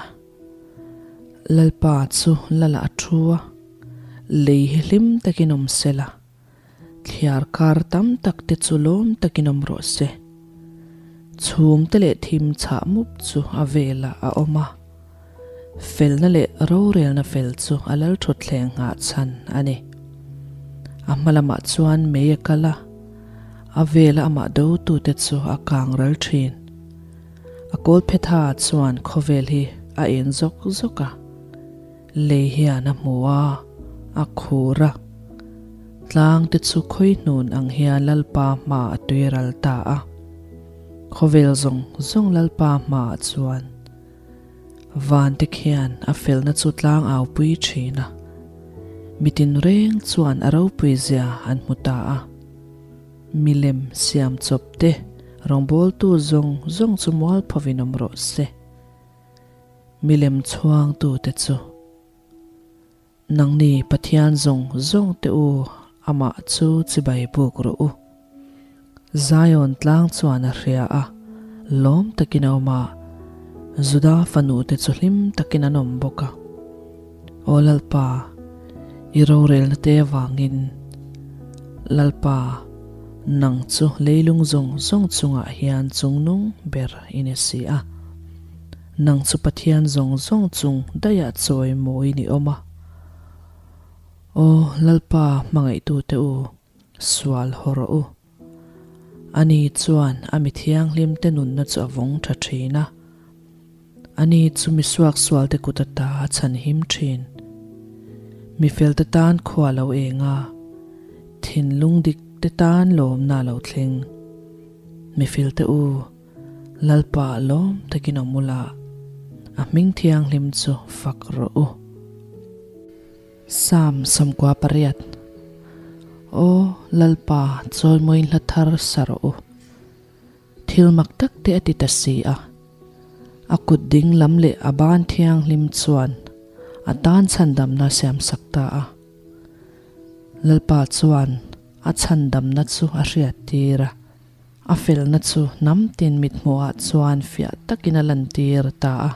Lalpa chu Lala a thu a, lei hi hlim takin awm sela. Thliar kar tam tak te chu lawm takin awm rawh se. Chhum te leh thim chhah mup chu a velah a awm a. Felna leh rorelna fel chu a lal thutthleng nghah chhan a ni. A hma lamah chuan mei a kal a, a vela amah dotute chu a kang ral thin. A kawlphetha chuan khawvel hi a en zawk zawk a. Lei hian a hmu a, a khur a. Tlang te chu khawi hnun ang hian Lalpa hma a tui ral ta a. Khawvel zawng zawng Lalpa hma ah chuan van te khian a felna chu tlang au pui thin a. Mitin reng chuan a ropui zia an hmu ta a. Milem siam chawp te rawngbawltu zawng zawng chu mualphovin awm rawh se. Milem chhuangtute chu nangni Pathian zawng zawng te u amah chu chibai buk rawh u. Zion tlang chuan a hria a, lawm takin a awm a, Juda fanu te chu hlim takin an awm bawk a. Aw Lalpa, i rorelna te avangin, Lalpa, nang chu leilung zawng zawng chungah hian chungnung ber i ni si a. Nang chu Pathian zawng zawng chung daihah chawi mawi ni awm a. Aw Lalpa hmangaihtute u, sual haw rawh u. Ani chuan a mi thianghlimte nunna chu a vawng tha thin a. Ani chu mi suaksualte kut ata a chhanhim thin. Mi felte tan khua lo eng a, thinlung dikte tan lawmna a lo thleng. Mi felte u. Lalpa lawm takin awm ula, a hming thianghlim chu fak rawh u. Psalm 98 Aw Lalpa, chawimawiin hla thar sa rawh u. Thil mak tak te a ti ta si a. A kut ding lam leh a ban thianghlim chuan a tan chhandamna siamsak ta a. Lalpa chuan a chhandamna chu a hriattir a, a felna chu hnam tin mithmuhah chuan fiah takin a lantir ta a.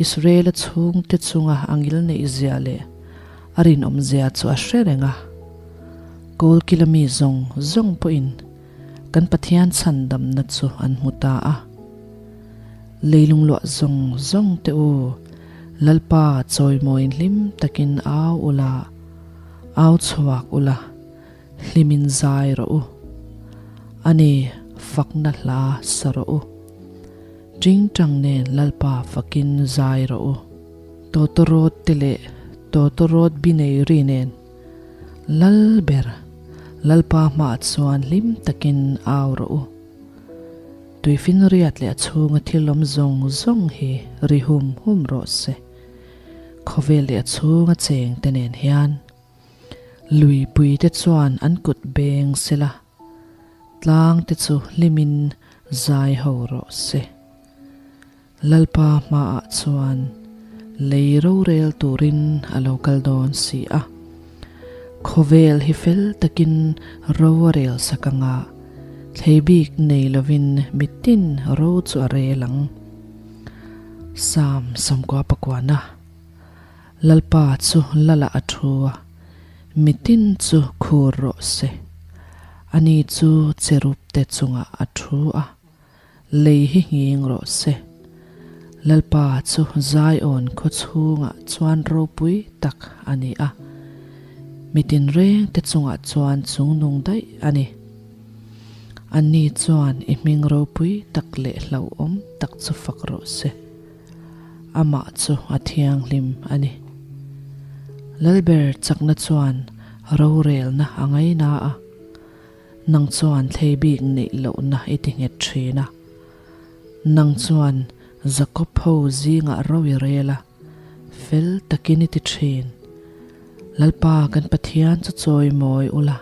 Israela chhungte chunga a ngil neih zia leh a rinawm zia chu a hre reng a. Kawlkila mi zawng zawng pawhin kan Pathian chhandamna chu an hmu ta a. Leilung luah zawng zawng te u, Lalpa chawimawiin hlim takin au ula, au chhuak ula, hlimin zai rawh u. Ani fakna hla sa rawh u. Tingtang nen Lalpa fakin zai rawh u. Tawtawrawt te leh tawtawrawt bi nei ri nen Lal ber, Lalpa hmaah chuan hlim takin au rawh u. Tuifinriat leh a chhunga thil awm zawng zawng hi ri hum hum rawh se. Khawvel leh a chhunga cheng te nen hian luipui te chuan an kut beng sela, tlang te chu hlimin zai ho rawh se. Lalpa hmaah chuan lei rorel turin a lo kal dawn si a. Khawvel hi fel takin ro a rel sak anga thlei bik nei lovin mitin ro chu a rel ang. Psalm 99 Lalpa chu Lala a thu a, mitin chu khur rawh se. Ani chu cherub te chungah a thu a. Lei hi nghing rawh se. Lalpa chu Zion khaw chhungah chuan ropui tak a ni a, mi tinreng te chungah chuan chungnung daih a ni. Anni chuan i hming ropui tak leh hlauhawm tak chu fak rawh se. Amah chu a thianghlim a ni. Lalber chakna chuan rorelna a ngaina a. Nang chuan thlei bik neih lohna i ti nghet thin a. Nang chuan Jakob ho zingah ro i rel a, fel takin i ti thin. Lalpa kan Pathian chu chawi mawi ula,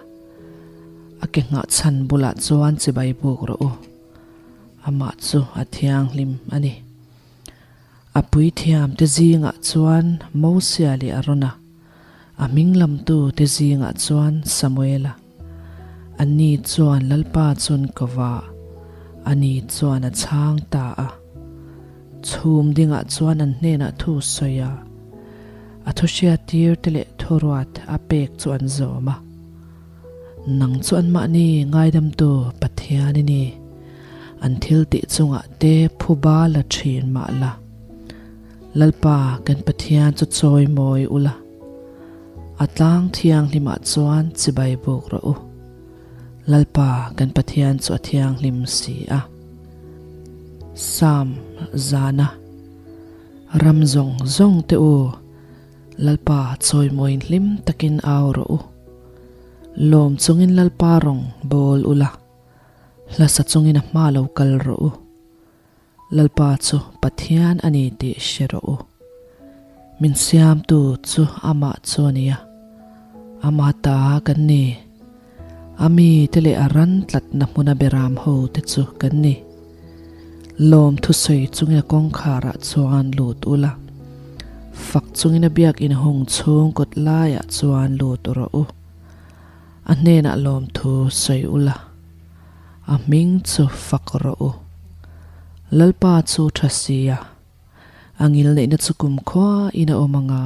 a ke nghah chhan bulah chuan chibai buk rawh u. Amah chu a thianghlim a ni. A puithiam te zingah chuan Mosia leh Arona, a hming lamtu te zingah chuan Samuela. Anni chuan Lalpa chun ka va, ani chuan a chhang ta a. Chhum dingah chuan an hnenah thu sawi a, a thuhriattir te leh thuruat a pek chu an zawm a. Nang chu anmahni ngaidamtu Pathian i ni. An thil tih chungah te phuba la thin mah la. Lalpa kan Pathian chu chawi mawi ula, a tlang thianghlimah chuan chibai buk rawh u. Lalpa kan Pathian chu a thianghlim si a. Psalm zana ram zawng zawng te u. Lalpa chawimawiin hlim takin au rawh u. Lawm chungin Lalpa rawng bawl ula, hlasa chungin a hma lo kal rawh u. Lalpa chu Pathian a ni tih hre rawh u. Min siamtu chu amah chu a ni a, ama ta kan ni. A mite leh a ran tlatna hmuna beram ho te chu kan ni. Lawm thusawi chungin a kawngkharah chuan lut ula, fak chungin a biakinn hung chhung kawt laiah chuan lut rawh u. A hnenah lawmthu sawi ula, a hming chu fak rawh u. Lalpa chu tha sia, a ngilneihna chu kumkhua in a awm anga,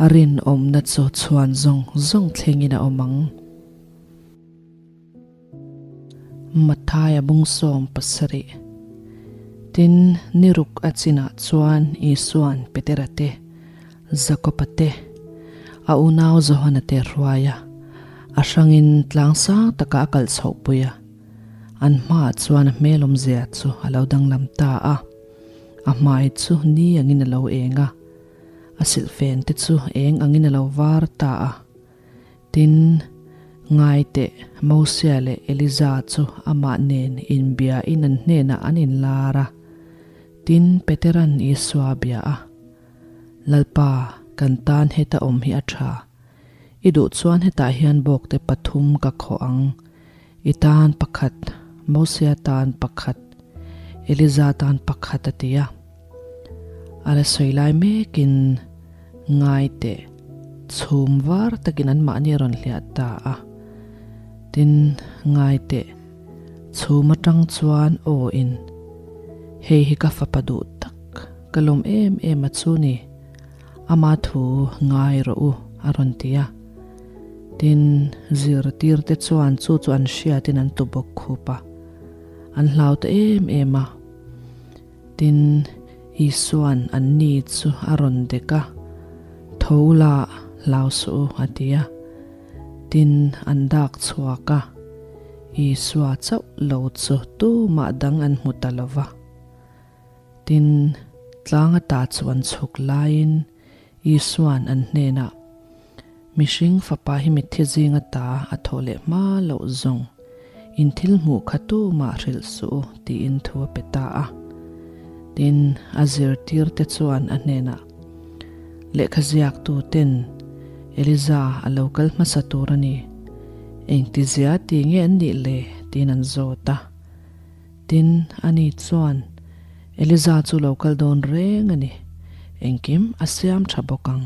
A rinawmna chu chhuan zawng zawng thlengin a awm ang. Mathaia bung 70. Tin, ni ruk a chinah chuan Isua'n Petera te, Jakoba te, a unau Johana te hruai a, a hrangin tlang sang takah a kal chhohpui a. An hmaah chuan a hmel awmzia chu a lo danglam ta a, a hmai chu ni angin a lo eng a. A silhfen te chu eng angin a lo var ta a. Tin, Ngai teh, Mosia leh Eliza chu amah nen inbiain an hnenah an inlar a. Tin, Petera'n Isua a bia a, Lalpa, kan tan heta awm hi a tha. I duh chuan hetah hian bawkte pathum ka khawh ang. I tan pakhat, Mosia tan pakhat, Eliza tan pakhat a ti a. A la sawi lai mekin ngai teh chhum var takin anmahni a rawn hliah ta a. Tin, ngai teh chhum atang chuan aw in, Hei hi ka fapa duh tak, ka lawm em em a chu ni, ama thu ngai rawh u a rawn ti a. Tin, zirtirte chuan chu chu an hriatin an tu bawk khup a, an hlau ta em em a. Tin, Isua'n anni chu a rawn dek a, Tho la, hlau suh u, a ti a. Tin, an dak chhuak a, Isua chauh lo chu tumah dang an hmu ta lo va. Tin, tlang ata chu an chhuk laiin Isua'n an hnenah, Mihring fapa hi mitthi zing ata a thawh leh hma loh zawng, in thil hmuh kha tumah hrilh suh u, tiin thu a pe ta a. Tin, a zirtirte chuan a hnenah, Lehkha ziaktu ten Eliza a lo kal hmasa tur a ni, engtizia ti nge an nih le? tiin an zawt a. Tin, ani chuan, Eliza chu lo kal dawn reng a ni, engkim a siam tha bawk ang.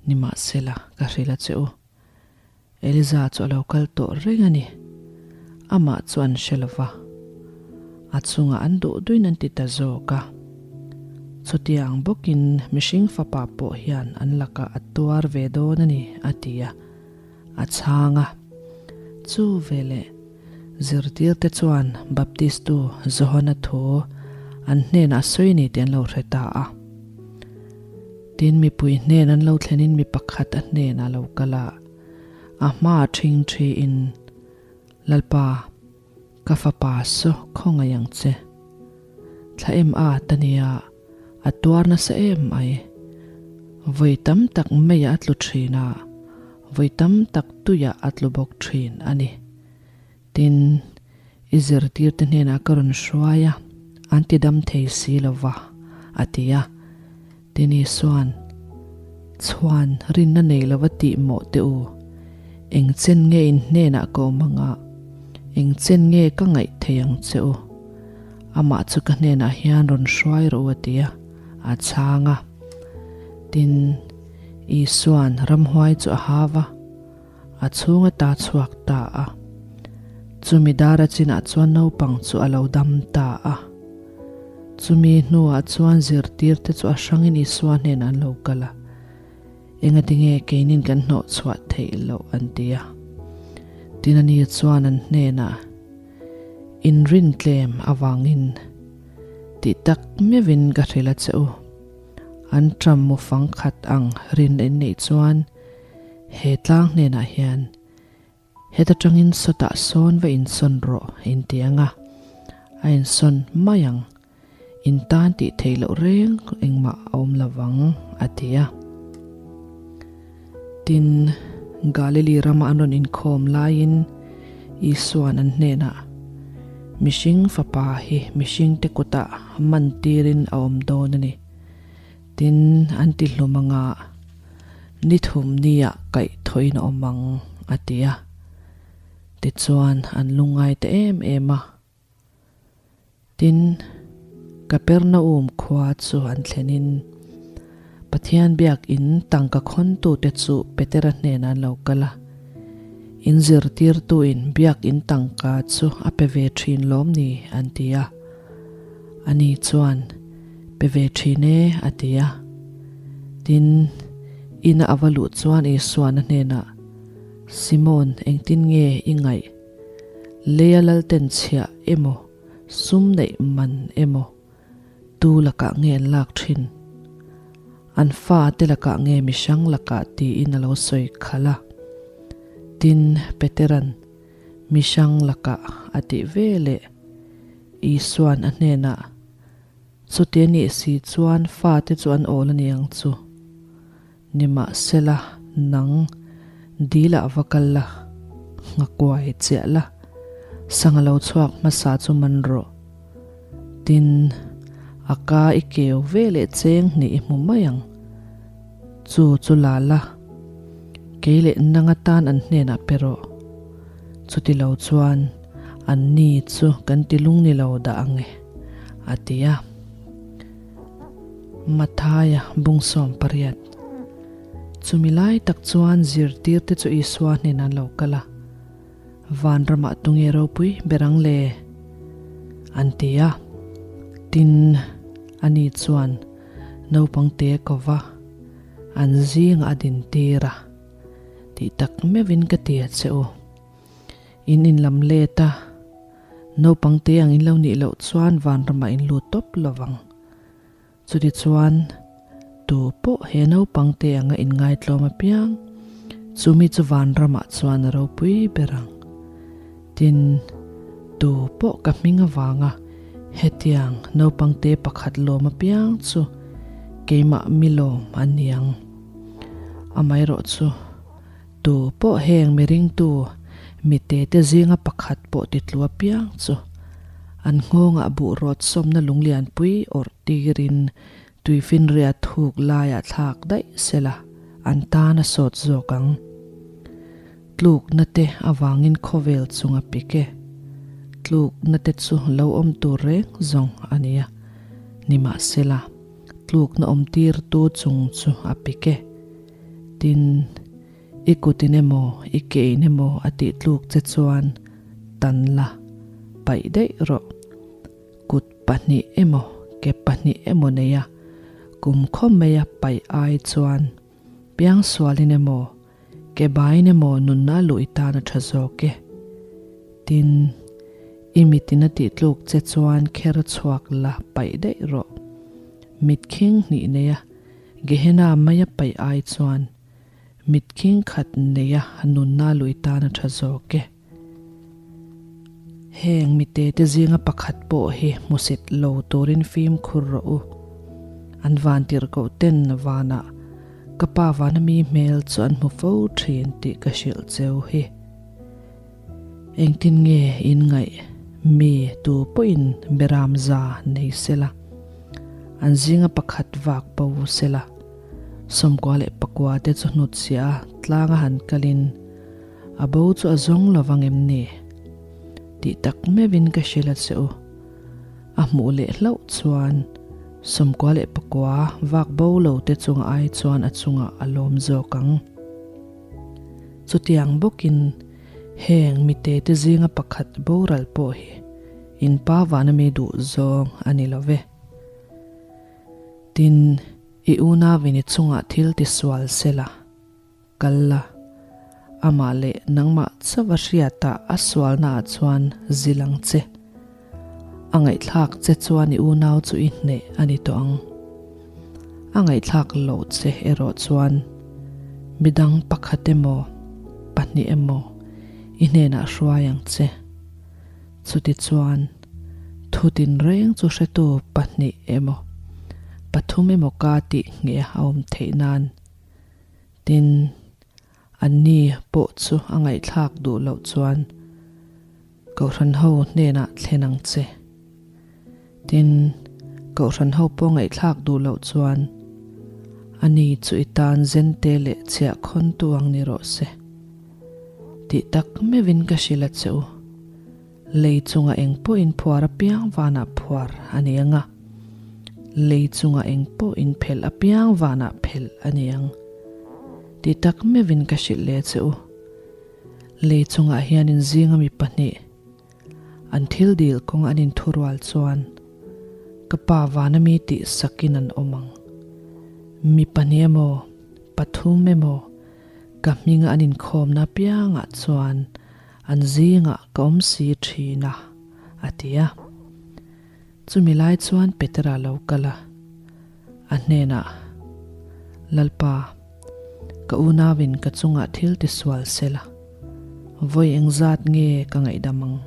Nimahsela, ka hrilh a che u. Eliza chu a lo kal tawh reng a ni. Amah chu an hre lo va, a chungah an duh duin an ti ta zawk a. Chutiang bawkin mihring fapa pawh hian an lakah a tuar ve dawn a ni, a ti a, a chhang a. Chu veleh zirtirte chuan Baptistu Johana thu an hnenah a sawi ni tih an lo hre ta a. Tin, mipui hnen an lo thlenin mi pakhat a hnenah a lo kal a, a hmaah ṭhing ṭhiin, Lalpa, ka fapa saw khawngaih ang che. Thla em at a nia, a tuar nasa em mai. Vawi tam tak meiah a tlu ṭhin a, vawi tam tak tuiah a tlu bawk ṭhin a ni. Tin, i zirtirte hnenah ka rawn hruai a, an ti dam thei si lo va, a ti a. Tin Isua'n, Chhuan rinna nei lova tih mawh teh u, eng chen nge in hnenah ka awm anga, eng chen nge ka ngaih thei ang che u? Amah chu ka hnenah hian rawn hruai rawh u, a ti a, a chhang a. Tin, Isua'n ramhuai chu a hau va. A chhung ata chhuak ta a. Chumi dara chinah chuan naupang chu a lo dam ta a. Chumi hnuah chuan zirtirte chu a hrangin Isua hnenah an lo kal a, Engatinge keinin kan hnawh chhuah theih loh an ti a. Tin ani chuan an hnenah, Inrin tlem avangin tih tak meuhin ka hrilh a che u. An ṭam mu fang khat ang rin in neih chuan He tlang hnenah hian heta tangin sawtah sawn va insawn rawh in ti ang a, a insawn mai ang, in tan tih theih loh reng engmah a awm lo vang, a ti a. Tin, Galili rama an rawn inkhawm laiin Isua'n an hnenah, Mihring Fapa hi mihringte kutah mantirin a awm dawn a ni. Tin, an ti hlum anga ni thum niah kaih thawhin a awm ang, a ti a. Tichuan, an lungngai ta em em a. Tin, Kapernaum khua chu an thlenin Pathian biakin tangka khawntute chu Petera hnenah an lo kal a. In zirtirtuin biakin tangka chu a pe ve thin lawm ni? an ti a. Ani chuan, Pe ve thin e, a ti a. Tin, ina a va luh chuan Isuan a hnenah, Simon, engtin nge i ngaih? Leia lalten chhiah emaw, sum neih man emaw, tu lakah nge an lak thin? An fa te lakah nge mihrang lakah tiin a lo sawi khalh a. Tin, Petera'n, Mihrang lakah a tih ve leh Isuan a hnenah, Chuti a nih si chuan fate chu an awl a ni ang chu. Nimahsela, nang, dil ah va kal la, Nghakuai chiah la, sangha lo chhuak hmasa chu man rawh. Tin, a ka i keu ve leh cheng hnih i hmu mai ang. Chu chu la la, kei leh nang atan an hnenah pe rawh. Chuti lo chuan an ni chu kan ti lung ni lo dah ang e, a ti a. Mathaia bungsawm pariat. Chumi lai tak chuan zirtirte chu Isua hnenah an lo kal a, Van ramah tunge ropui ber ang le? an ti a. Tin, ani chuan naupang te ko va, an zingah a dintir a, Tih tak meuhin ka ti a che u. In inlam let a, naupang te ang in lo nih loh chuan van ramah in lut tawp lo vang. Chutichuan, tu pawh he naupang te anga inngaitlawm apiang, chumi chu vanramah chuan a ropui ber ang. Tin, tu pawh ka hming avanga hetiang naupang te pakhat lawm apiang chu keimah mi lawm an ni ang. Amaherawh chu, tu pawh heng mi ringtu mite te zinga pakhat pawh titlu apiang chu an nghawngah buh rawt sawmna lunglianpui awrh tirin tuifinriat thuk laiah thlak daih sela an tan a sawt zawk ang. Tlukna te avangin khawvel chung a pik e. Tlukna te chu lo awm tur reng zawng a nia. Nimahsela, tlukna awm tirtu chung chu a pik e. Tin, i kutin emaw, i kein emaw a tih tluk che chuan tan la, paih daih rawh. Kut pahnih emaw, ke pahnih emaw neia kum khawm maia paih ai chuan piangsualin emaw, ke baiin emaw nunna luh i tan a tha zawk e. Tin, i mitin a tih tluk che chuan kher chhuak la paih daih rawh. Mit khing hnih neia Gehenna maia paih ai chuan mit khing khat neia nunna lui tan a tha zawk e. Heng mite te zinga pakhat pawh hi hmusit lo turin fimkhur rawh u. An van tirhkoh ten vanah ka pa vana mi hmel chu an hmu fo thin tih ka hrilh cheu hi. Engtin nge in ngaih mi tu pawhin beram za nei sela, an zinga pakhat vak bo sela, 98 leh 9 te chu hnutchhiah a tlanga han kalin a bo chu a zawng lo vang em ni? Tih tak meuhin ka hrilh a che u. A hmuh leh hlauh chuan 99 leh 9 vak bo lo te chunga ai chuan a chungah a lawm zawk ang. Chutiang bawkin heng mite te zinga pakhat boral pawh hi in pa vana mi duh zawng a ni lo ve. Tin, i unauin i chungah thil tisual sela, kal la, amah leh nangmah chauh a hriatah a sualnaah chuan zil ang che. A ngaihthlak che chuan i unau chu i hneh a ni tawh ang. A ngaihthlak loh che erawh chuan midang pakhat emaw, pahnih emaw i hnenah hruai ang che. Chutichuan, thu tinreng chu hretu pahnih emaw, pathum emaw ka tih ngheh a awm theih nan. Tin, Anni pawh chu a ngaihthlak duh loh chuan Kohhran ho hnenah thlen ang che. Tin, Kohhran ho pawh ngaihthlak duh loh chuan ani chu i tan zente leh chhiah khawntu ang ni rawh se. Tih tak meuhin ka hrilh a che u. Lei chunga eng pawhin phuar apiang vanah phuar a ni ang a, lei chunga eng pawhin phelh apiang vanah phelh a ni ang. Ti tak meuhin ka hrilh leh che u. Lei chungah hian in zinga mi pahnih an thil dil kawng an inthurual chuan ka pa vana mi tih sakin an awm ang. Mi pahnih emaw, pathum emaw ka hminga an inkhawmna apiangah chuan An zingah ka awm si thin a, a ti a. Chumi lai chuan Petera lo kal a, a hnenah, Lalpa, ka unauin ka chungah thil tisual sela, vawi engzat nge ka ngaihdam ang?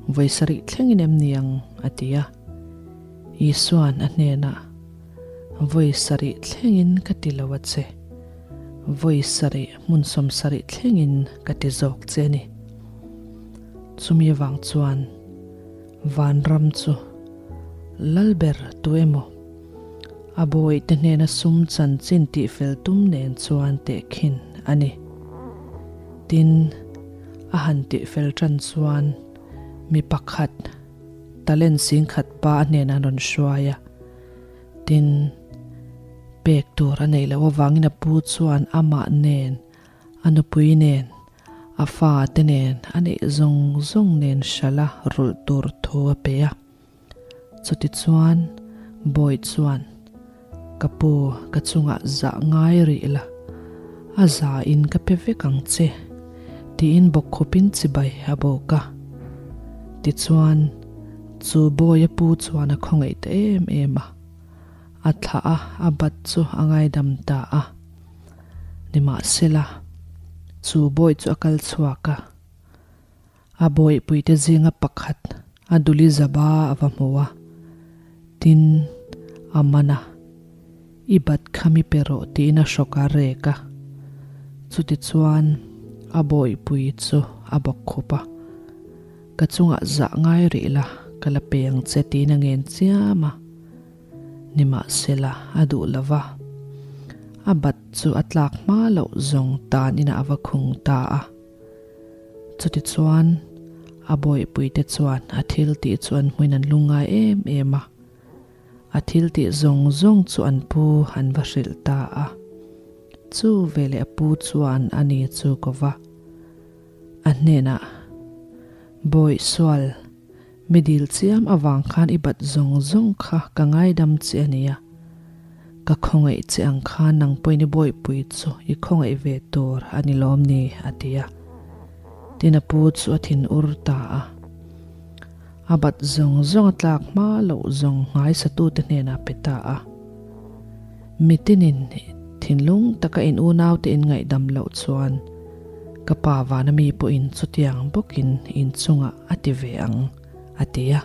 Vawi sarih thlengin em ni ang? a ti a. Isua'n a hnenah, Vawi sarih thlengin ka ti lo a che. Vawi sarih hmun 70 thlengin ka ti zawk che a ni. Chumi avang chuan vanram chu Lalber tu emaw a bawihte hnena sum chanchin tihfel tum nen chuan tehkhin a ni. Tin, a han tihfel tan chuan mi pakhat talent singkhat pa a hnenah an rawn hruai a. Tin, pek tur a neih loh avangin a pu chuan amah nen, a nupui nen, a fate nen, a neih zawng zawng nen hralh a rulh tur thu a pe a. Chutichuan, Bawi chuan, Ka pu, ka chungah zah ngai rih la, a za in ka pe vek ang che, tiin bawkkhupin chibai a bawk a. Tichuan, chu Bawia pu chuan a khawngaih ta em em a, a thlah a, a bat chu a ngaidam ta a. Nimahsela, chu Bawi chu a kal chhuak a. A bawihpuite zinga pakhat a duli zaba a va hmu a, tin, a man a, I bat kha mi pe rawh tiin a hrawk a rek a. Chutichuan, a bawihpui chu a bawk khup a, Ka chungah zah ngai rih la, ka la pe ang che tiin a ngen chiam a. Nimahsela, a duh lo va, a bat chu a tlak hma loh zawng tan inah a va khung ta a. Chutichuan, a bawihpuite chuan a thil tih chu an hmuin an lungngai em em a, a thil tih zawng zawng chu an pu an va hrilh ta a. Chu veleh a pu chuan a ni chu ko va, a hnenah, Bawih sual, mi dil chiam avang khan i bat zawng zawng kha ka ngaidam che a nia. Ka khawngaih che ang khan nang pawhin i bawihpui chu i khawngaih ve tur a ni lawm ni? a ti a. Tin a pu chu a thin ur ta a. A bat zawng zawng a tlak hma loh zawng nghaisatute hnenah pe ta a. Mitinin thinlung taka in unaute in ngaihdam loh chuan ka pa vana mi pawhin chutiang bawkin in chungah a ti ve ang, a ti a.